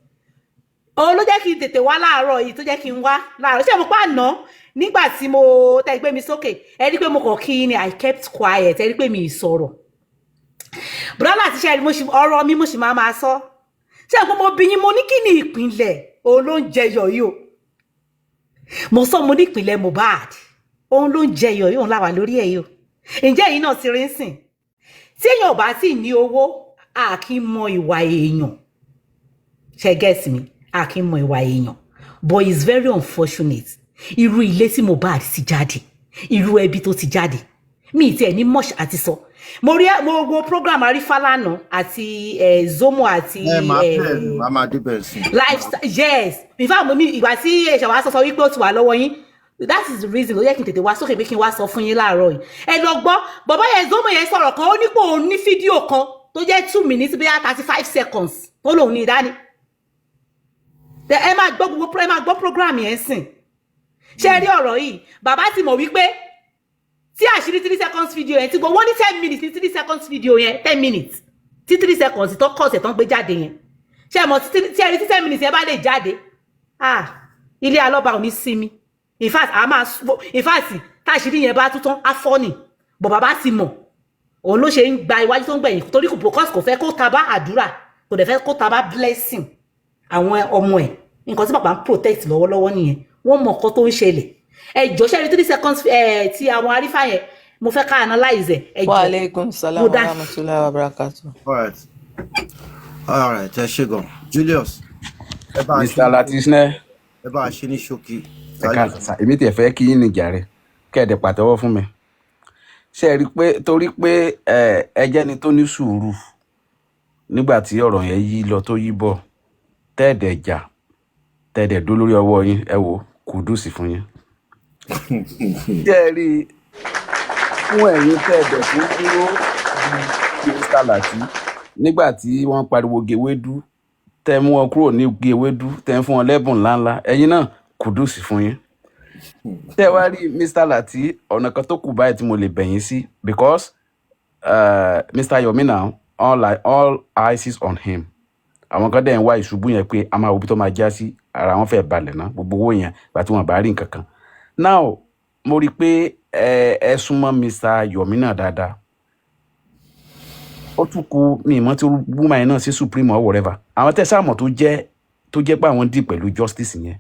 Òun ló jẹ́ kí n tètè wá láàárọ̀ yìí, tó jẹ́ kí n wá láàárọ̀. Ṣé mo pa àná nígbà tí mo tẹ́ gbé mi sókè? Ẹ rí pé mo kàn kí ni, I kept quiet. Ẹ rí pé mi ì sọ̀rọ̀. Bùrọ́dà àti ṣe mo ṣì ọ̀rọ̀ mi mo sì máa máa sọ. Ṣé nǹkan mo bí yín, mo ní kí ni ìpínlẹ̀ òun ló ń jẹyọ yìí o. Mo sọ, mo ní ìpínlẹ̀ Mohbad òun ló ń jẹyọ yìí, òun láwà lórí ẹ̀ yìí o. Ǹjẹ́ èyí náà ti rí ń sìn? Tí èèyàn ò bá sì ní owó, a kì í mọ ìwà èèyàn. Ṣe get mi? A kì í mọ ìwà èèyàn. But it's very unfortunate, irú ilé tí Mohbad ti jáde, irú ẹbí tó ti jáde, mi ì tiẹ̀ ní much àti sọ. Mo rí, mo wo program Arífálànà àti Zomo àti Ẹ máa play, máa máa débẹ̀ sí. Lifestyle, yes. In fact, mo mi ìgbà tí ẹ̀ṣẹ̀ wa sọ wípé ó ti wà lọ́wọ́ yín, that is the reason ló yẹ kí n tètè wá sókè pé kí n wá sọ fún yín láàárọ̀ yìí. Ẹ lọ gbọ́ bàbá yẹn, Zomo yẹn sọ̀rọ̀ kan, ó ní pé òun ní fídíò kan tó jẹ́ 2 minutes bóyá 35 seconds tó lòun ní ìdání. Ẹ máa gbọ́ gbogbo, ẹ máa gbọ́ program yẹn sìn. Ṣé ẹ rí ọ̀rọ̀ yìí, bàbá ti mọ̀ wípé tí àṣírí 3 seconds video yẹn tí gbogbo wọ́n ní 10 minutes ní 3 seconds video yẹn, 10 minutes tí 3 seconds tó kọ̀ ọ̀sẹ̀ tó ń gbé jáde yẹn, ṣé ẹ mọ̀ tí ẹ rí tí 10 minutes yẹn bá lè jáde, ah, ilé alọ́ba ò ní sinmi. In fact, a máa, in fact, táṣírí yẹn bá tún tán á fọ́ ni. Bọ̀ bàbá ti mọ̀, òun ló ṣe ń gba iwájú tó ń gbẹ̀yìn, torí kò, because kò fẹ́ kó ta bá àdúrà, kò dẹ̀ fẹ́ kó ta bá blessing àwọn ọmọ ẹ̀. Nǹkan tí bàbá ń protect lọ́wọ́lọ́wọ́ nìyẹn. Wọ́n mọ nǹkan tó ń ṣẹlẹ̀. Ẹ jọ, ṣe rí 3 seconds ti àwọn arífà yẹn, mo fẹ́ ká analyze ẹ. Ẹ Wa jọ, alaikum salam mo wa dá. rahmatullahi wa barakatuh. All right, ẹ ṣe gan, Julius. Ẹ bá a ṣe Mr ní Latisne. Ẹ bá a ṣe ní ṣókí. Ẹ káàsán sá. Èmi tiẹ̀ fẹ́ kí yín ní jàre, kẹ́ ẹ̀ dẹ̀ pàtẹ́wọ́ fún mi. Ṣé ẹ rí i pé torí pé ẹ jẹ́ni tó ní sùúrù nígbà tí ọ̀rọ̀ yẹn yí lọ tó yí bọ̀, tẹ́ẹ̀dẹ̀ jà, tẹ́ẹ̀dẹ̀ dó lórí ọwọ́ yín, ẹ wò, kùdùsì fún yín. Ṣé ẹ rí i fún ẹ̀yin tẹ́ẹ̀dẹ̀ tó dúró di Mr Lati nígbà tí wọ́n pariwo gewédú, tẹ́ mú wọn kúrò ní gewédú, tẹ́ ń fún wọn lẹ́bùn ńláńlá, ẹ̀yin náà, kùdùsì fún yín. Tẹ́ ẹ wá rí Mr Lati, ọ̀nà kan tó kù báyìí tí mo lè bẹ̀yìn sí, because Mr Yomi now, all eyes is on him. Àwọn kan dẹ̀ ń wá ìṣubú yẹn pé a máa wo bí tó máa já sí. Ara wọn fẹ́ balẹ̀ ná gbogbo owó yẹn gbà tí wọn bá rí nǹkan kan. Now mo rí i pé ẹ súnmọ́ Mr Yomi náà dáadáa. Ó tún kù mi ìmọ̀ tí woman yẹn náà sí supreme or whatever, àwọn tẹ́ sáàmọ̀ tó jẹ́ pé àwọn dì pẹ̀lú justice yẹn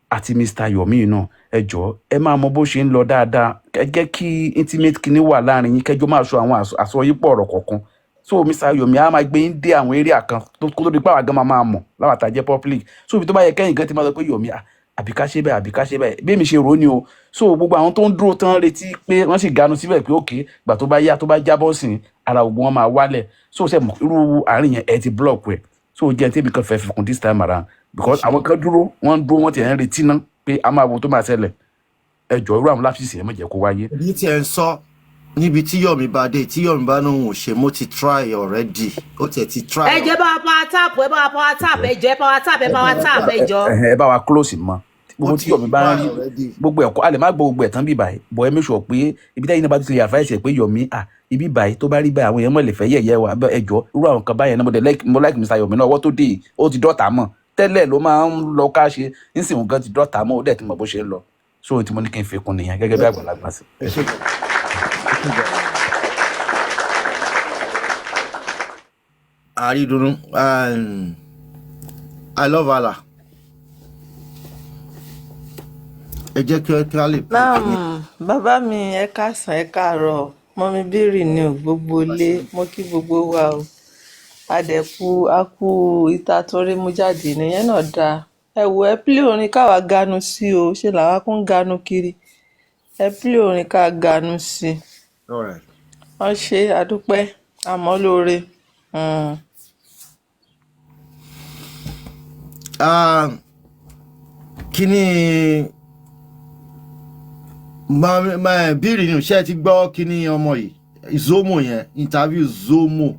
àti Mr Yomi náà, ẹ jọ̀ọ́, ẹ máa mọ bó ṣe ń lọ dáadáa. Ẹ jẹ́ kí intimate kinní wà láàrin yín, kẹjọ máa sọ àwọn àsọyípọ̀ ọ̀rọ̀ kọ̀ọ̀kan. So Mr Yomi á máa gbé yín dé àwọn area kan kó tó di pé àwọn gan máa mọ̀ láwọn àtàjẹ́ public. So ibi tó bá yẹ kẹ́yìn gan ti máa sọ pé Yomi, ah, àbí ká ṣe bẹ́ẹ̀, àbí ká ṣe bẹ́ẹ̀, bí èmi ṣe rò ó ni o. So gbogbo àwọn tó ń dúró tán retí pé wọ́n sì ganu síbẹ̀ pé òkè gbà tó bá yá, tó bá jábọ́ sí ara gbogbo wọn máa wálẹ̀. So ṣe mọ̀ irú àárín yẹn, ẹ ti block ẹ̀. So jẹ́ tẹ́bi kan fẹ́ fi kún this time around, because àwọn kan dúró, wọ́n ń dúró, wọ́n ti ẹ̀ ń retí ná pé a máa wo tó máa ṣẹlẹ̀. Ẹ jọ̀ọ́, irú àwọn láfíìsì yẹn má jẹ́ kó wáyé. Èmi tiẹ̀ ń sọ níbi tí Yomi bá dé, tí Yomi bá náà ò ṣe, mo ti try already, ó tiẹ̀ ti try. Ẹ jẹ́ bá wa power tap, ẹ bá wa power tap, ẹ jẹ́ power tap, ẹ power tap, ẹ jọ. Ẹ bá wa close mọ́ gbogbo Ó tí ti Yomi bá ń try rí already. Gbogbo ẹ̀kọ́ a lè má gbọ́ gbogbo ẹ̀ tán bí báyìí, but ẹ make sure pé ibi táyìn náà bá ti lè advice ẹ̀ pé Yomi, ah, ibi báyìí tó bá rí báyìí, àwọn èèyàn mọ̀ lè fẹ́ yẹ̀yẹ́ wa. Ẹ jọ, irú àwọn kan báyẹn náà, mo dẹ̀ like, mo like Mr Yomi náà. Ọwọ́ tó dé yìí, ó ti dọ́ta mọ̀. Tẹ́lẹ̀ ló máa ń lọ ká ṣe nísìnyí, nǹkan ti dọ́ta mọ́, ó dẹ̀ ti mọ̀ bó ṣe ń lọ. So ohun tí mo ní kí n fi kún nìyẹn gẹ́gẹ́ bí àgbàlagbà sí. Ẹ ṣe gan. Ẹ ṣe gan. Àrídùnnú, I love Allah. Ẹ jẹ́ kí a lè play Naam, kìíní. Bàbá mi, ẹ káàsán, ẹ káàárọ̀. Mummy bírì ni ò, gbogbo ilé, mo kí gbogbo wa o. Adẹ̀kú a kú ìta torí mú jáde nìyẹn náà dáa. Ẹ wò, ẹ play orin káwa ganu sí o, ṣe làwa kún ganu kiri. Ẹ play orin ká ganu sí. All right. Wọ́n ṣe àdúpẹ́ àmọ́ lóore. Kíní bírì ni ṣé ẹ ti gbọ́ kíní ọmọ yìí, Zomo yẹn, interview Zomo?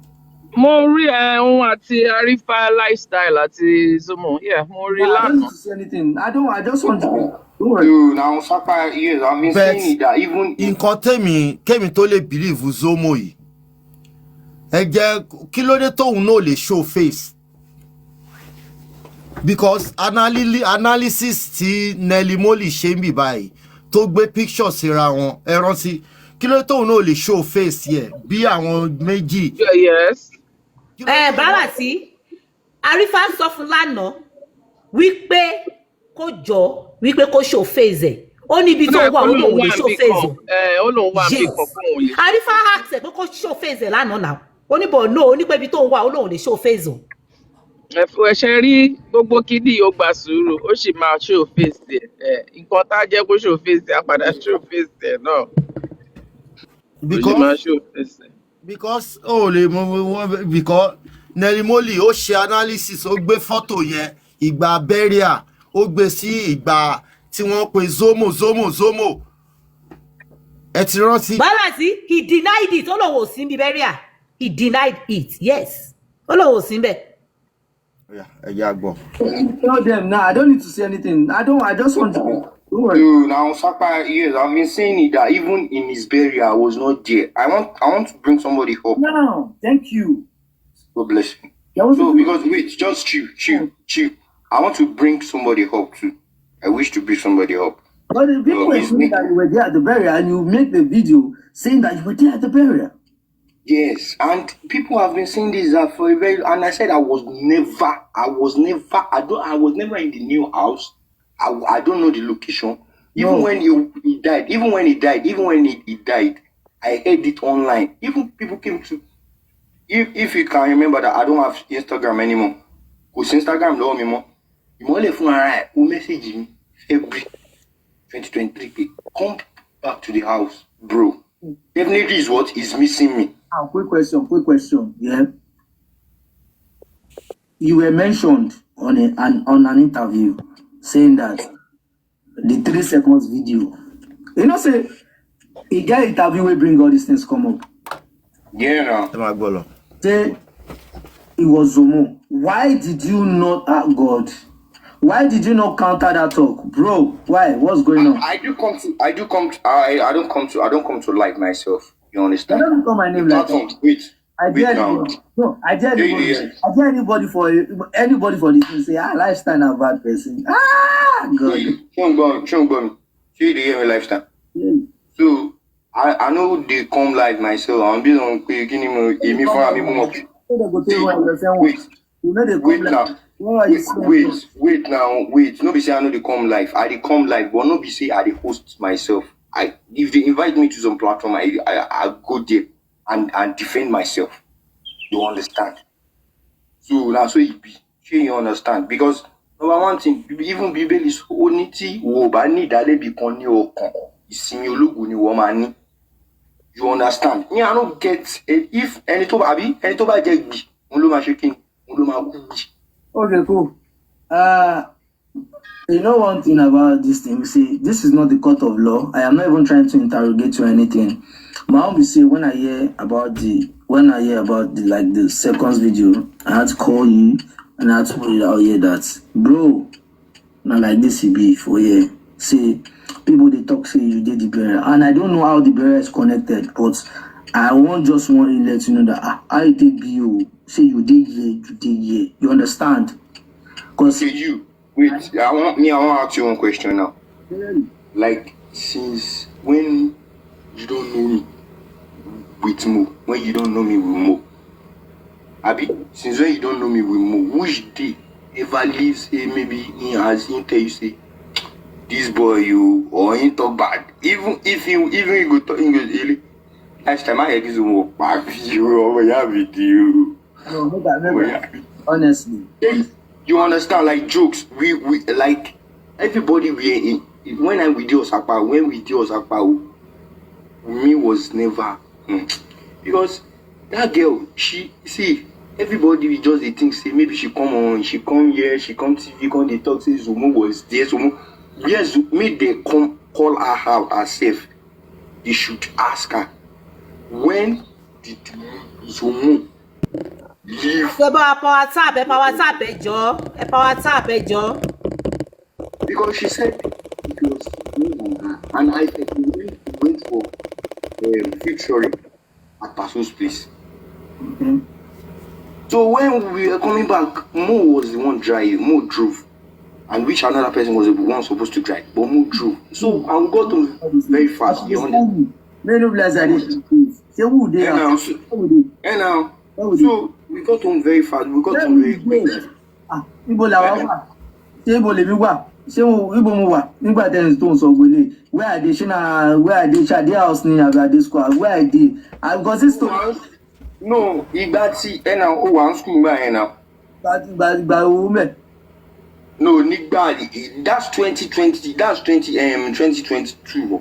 Mo rí ẹ̀hún àti Arifa Lifestyle àti Zomo, yeah, mo rí I don't lánàá. need to say anything. I don't. I just want to. Don't worry. Dude, now Sapa, yes, I've been But saying it that even nǹkan tèmi kémi tó lè believe Zomo yìí, ẹ jẹ́ kí ló dé tóun náà lè show face, because analysis tí Nelly Moly ṣe ń bì báyìí, tó gbé picture síra wọn, ẹ rántí? Kí ló dé tóun náà lè show face yẹ bí àwọn méjì? Yes. Ẹ bàbá tí Arífà sọ fún lánàá wípé kó jọ wípé kó show face ẹ, ó ní ibi Ó tó dà wà, pé ó ó lóun lóun ò wà lè show níbì face kan o. ẹ, ó lóun wà níbì Yes, kan fún òun lè. Arífà ask ẹ pé kó show face ẹ lánàá náà, ó ní bọ̀ no, ó ní pé ibi tó ń wà, ó lóun ò lè show face o. Ẹ̀fọ́ ẹ̀ṣẹ̀ rí gbogbo kídì, ó gba sùúrù, ó sì máa show face ẹ̀. Ẹ̀ nǹkan tá a jẹ́ kó show face ẹ̀, á padà show face ẹ̀ náà, ó sì Because máa show face ẹ̀. Because ó lè mọ wọn, because Nelly Moly ó ṣe analysis, ó gbé fọ́tò yẹn ìgbà burial, ó gbé sí ìgbà tí wọ́n pe Zomo, Zomo, Zomo, ẹ ti rántí? Bàbá tí he denied it, ó lóun ò sí níbi burial. He denied it, yes, ó lóun ò sí níbẹ̀. Ẹ yá gbọ́. Tell them now. I don't need to say anything. I don't. I just want to. Don't worry. Dude, now Sapa, yes, I've been saying it that even in his burial, I was not there. I want to bring somebody up. Now, thank you. God bless you. There was So because wait, just chill, chill, chill. I want to bring somebody up too. I wish to bring somebody up. But the people were His saying name, that you were there at the burial, and you make the video saying that you were there at the burial. Yes, and people have been saying this for a very, and I said I was never, I was never, I don't, I was never in the new house. I don't know the location. Even No. when he died, even when he died, even when he died, I heard it online. Even people came to, if you can remember that I don't have Instagram anymore. Kò sí Instagram lọ́wọ́ mi mọ́. Ìmọ́lẹ̀ fún ara ẹ̀, ó message mi February 2023 pé come back to the house, bro. Definitely is what is missing me. Ah, quick question, quick question. Yeah. You were mentioned on an interview saying that the 3 seconds video. You know, say e get interview wey bring all these things come up. Yeah, now. Ẹ máa gbọ́ lọ. Say it was Zomo. Why did you not, ah God? Why did you not counter that talk, bro? Why? What's going on? I do come to I do come to, I don't come to I don't come to like myself. You I understand? don't call my The name like that. platform, wait, I wait dare now. anybody. No, I dare Yeah, anybody. yeah. I dare anybody for this to say, ah, lifestyle na bad person. Ah, God. Ṣé o ń gbọ́ mi? Ṣé o ń gbọ́ mi? Ṣé you dey hear me, lifestyle? Yeah. So I no dey come live myself. Àwọn bí wọn pé kí ni mo èmi fúnra mi mo mọ̀ pé So they go take see, one yourself. wait, You know they come wait live. now. Where are you Wait, seeing? wait, wait now, wait. No be say I no dey come live. I dey come live, but no be say I dey host myself. I if they invite me to some platform, I go there and defend myself. You understand? So na so e be. Ṣé you understand? Because number one thing, even Bíbélì sọ, ó ní tí ìwọ ò bá ní ìdálẹ́bi kan ní ọkàn, ìsinmi ológo ni ìwọ máa ní. You understand? Me, I no get if ẹni tó bá àbí ẹni tó bá jẹ gbì, òun ló máa ṣe kí ni? Òun ló máa kú gbì. Okay, cool. You know one thing about this thing, we say this is not the court of law. I am not even trying to interrogate you or anything. My own be say when I hear about the like the seconds video, I had to call you and I had to put it out here that, bro, na like this e be for here. Say people dey talk say you did the burial, and I don't know how the burial is connected, but I won't just want to let you know that, ah, how it take be you say you dey here, you dey here. You understand? Cause Okay, you wait. I want ask you one question now. Like since when you don't know me with Mo, when you don't know me with Mo, abi since when you don't know me with Mo, which day ever leaves say maybe he has him tell you say this boy you or him talk bad, even if he even he go talk, he go say last time I hear this one pa fi o ọmọ ìyá mi di o No, make I ọmọ make ìyá I mi. honestly. You understand? Like jokes, we like everybody we in when I with Osapa, when we dey Osapa, me was never because that girl, she see everybody we just dey think say maybe she come on, she come here, she come TV, come dey talk say Zomo was there, Zomo. Yes, make they come call her out herself. They should ask her when did Zomo leave. Ṣé bá wa power tap, ẹ power tap, ẹ jọ, ẹ power tap, ẹ jọ. Because she said it was me and her, and I said we went for featuring at Paso's place. So when we were coming back, Mo was the one driving. Mo drove, and which another person was the one supposed to drive, but Mo drove. So I got home very fast. You understand? May no bless that say who dey And now, so, and now, so we got home very fast. We got home very quick. Ah, ibo làwa wà? Ṣé ibo lèmi wà? Ṣé ibo mo wà nígbà tẹ́ni tó ń sọ gbélé? Where I dey? Ṣé na where I dey? Ṣé I dey house ni àbí I dey school? Where I dey? I because this story. No, ìgbà tí ẹ náà ó wà ní school gbà yẹn náà. Ìgbà owó mẹ́. No, nígbà that's 2020, that's 2022.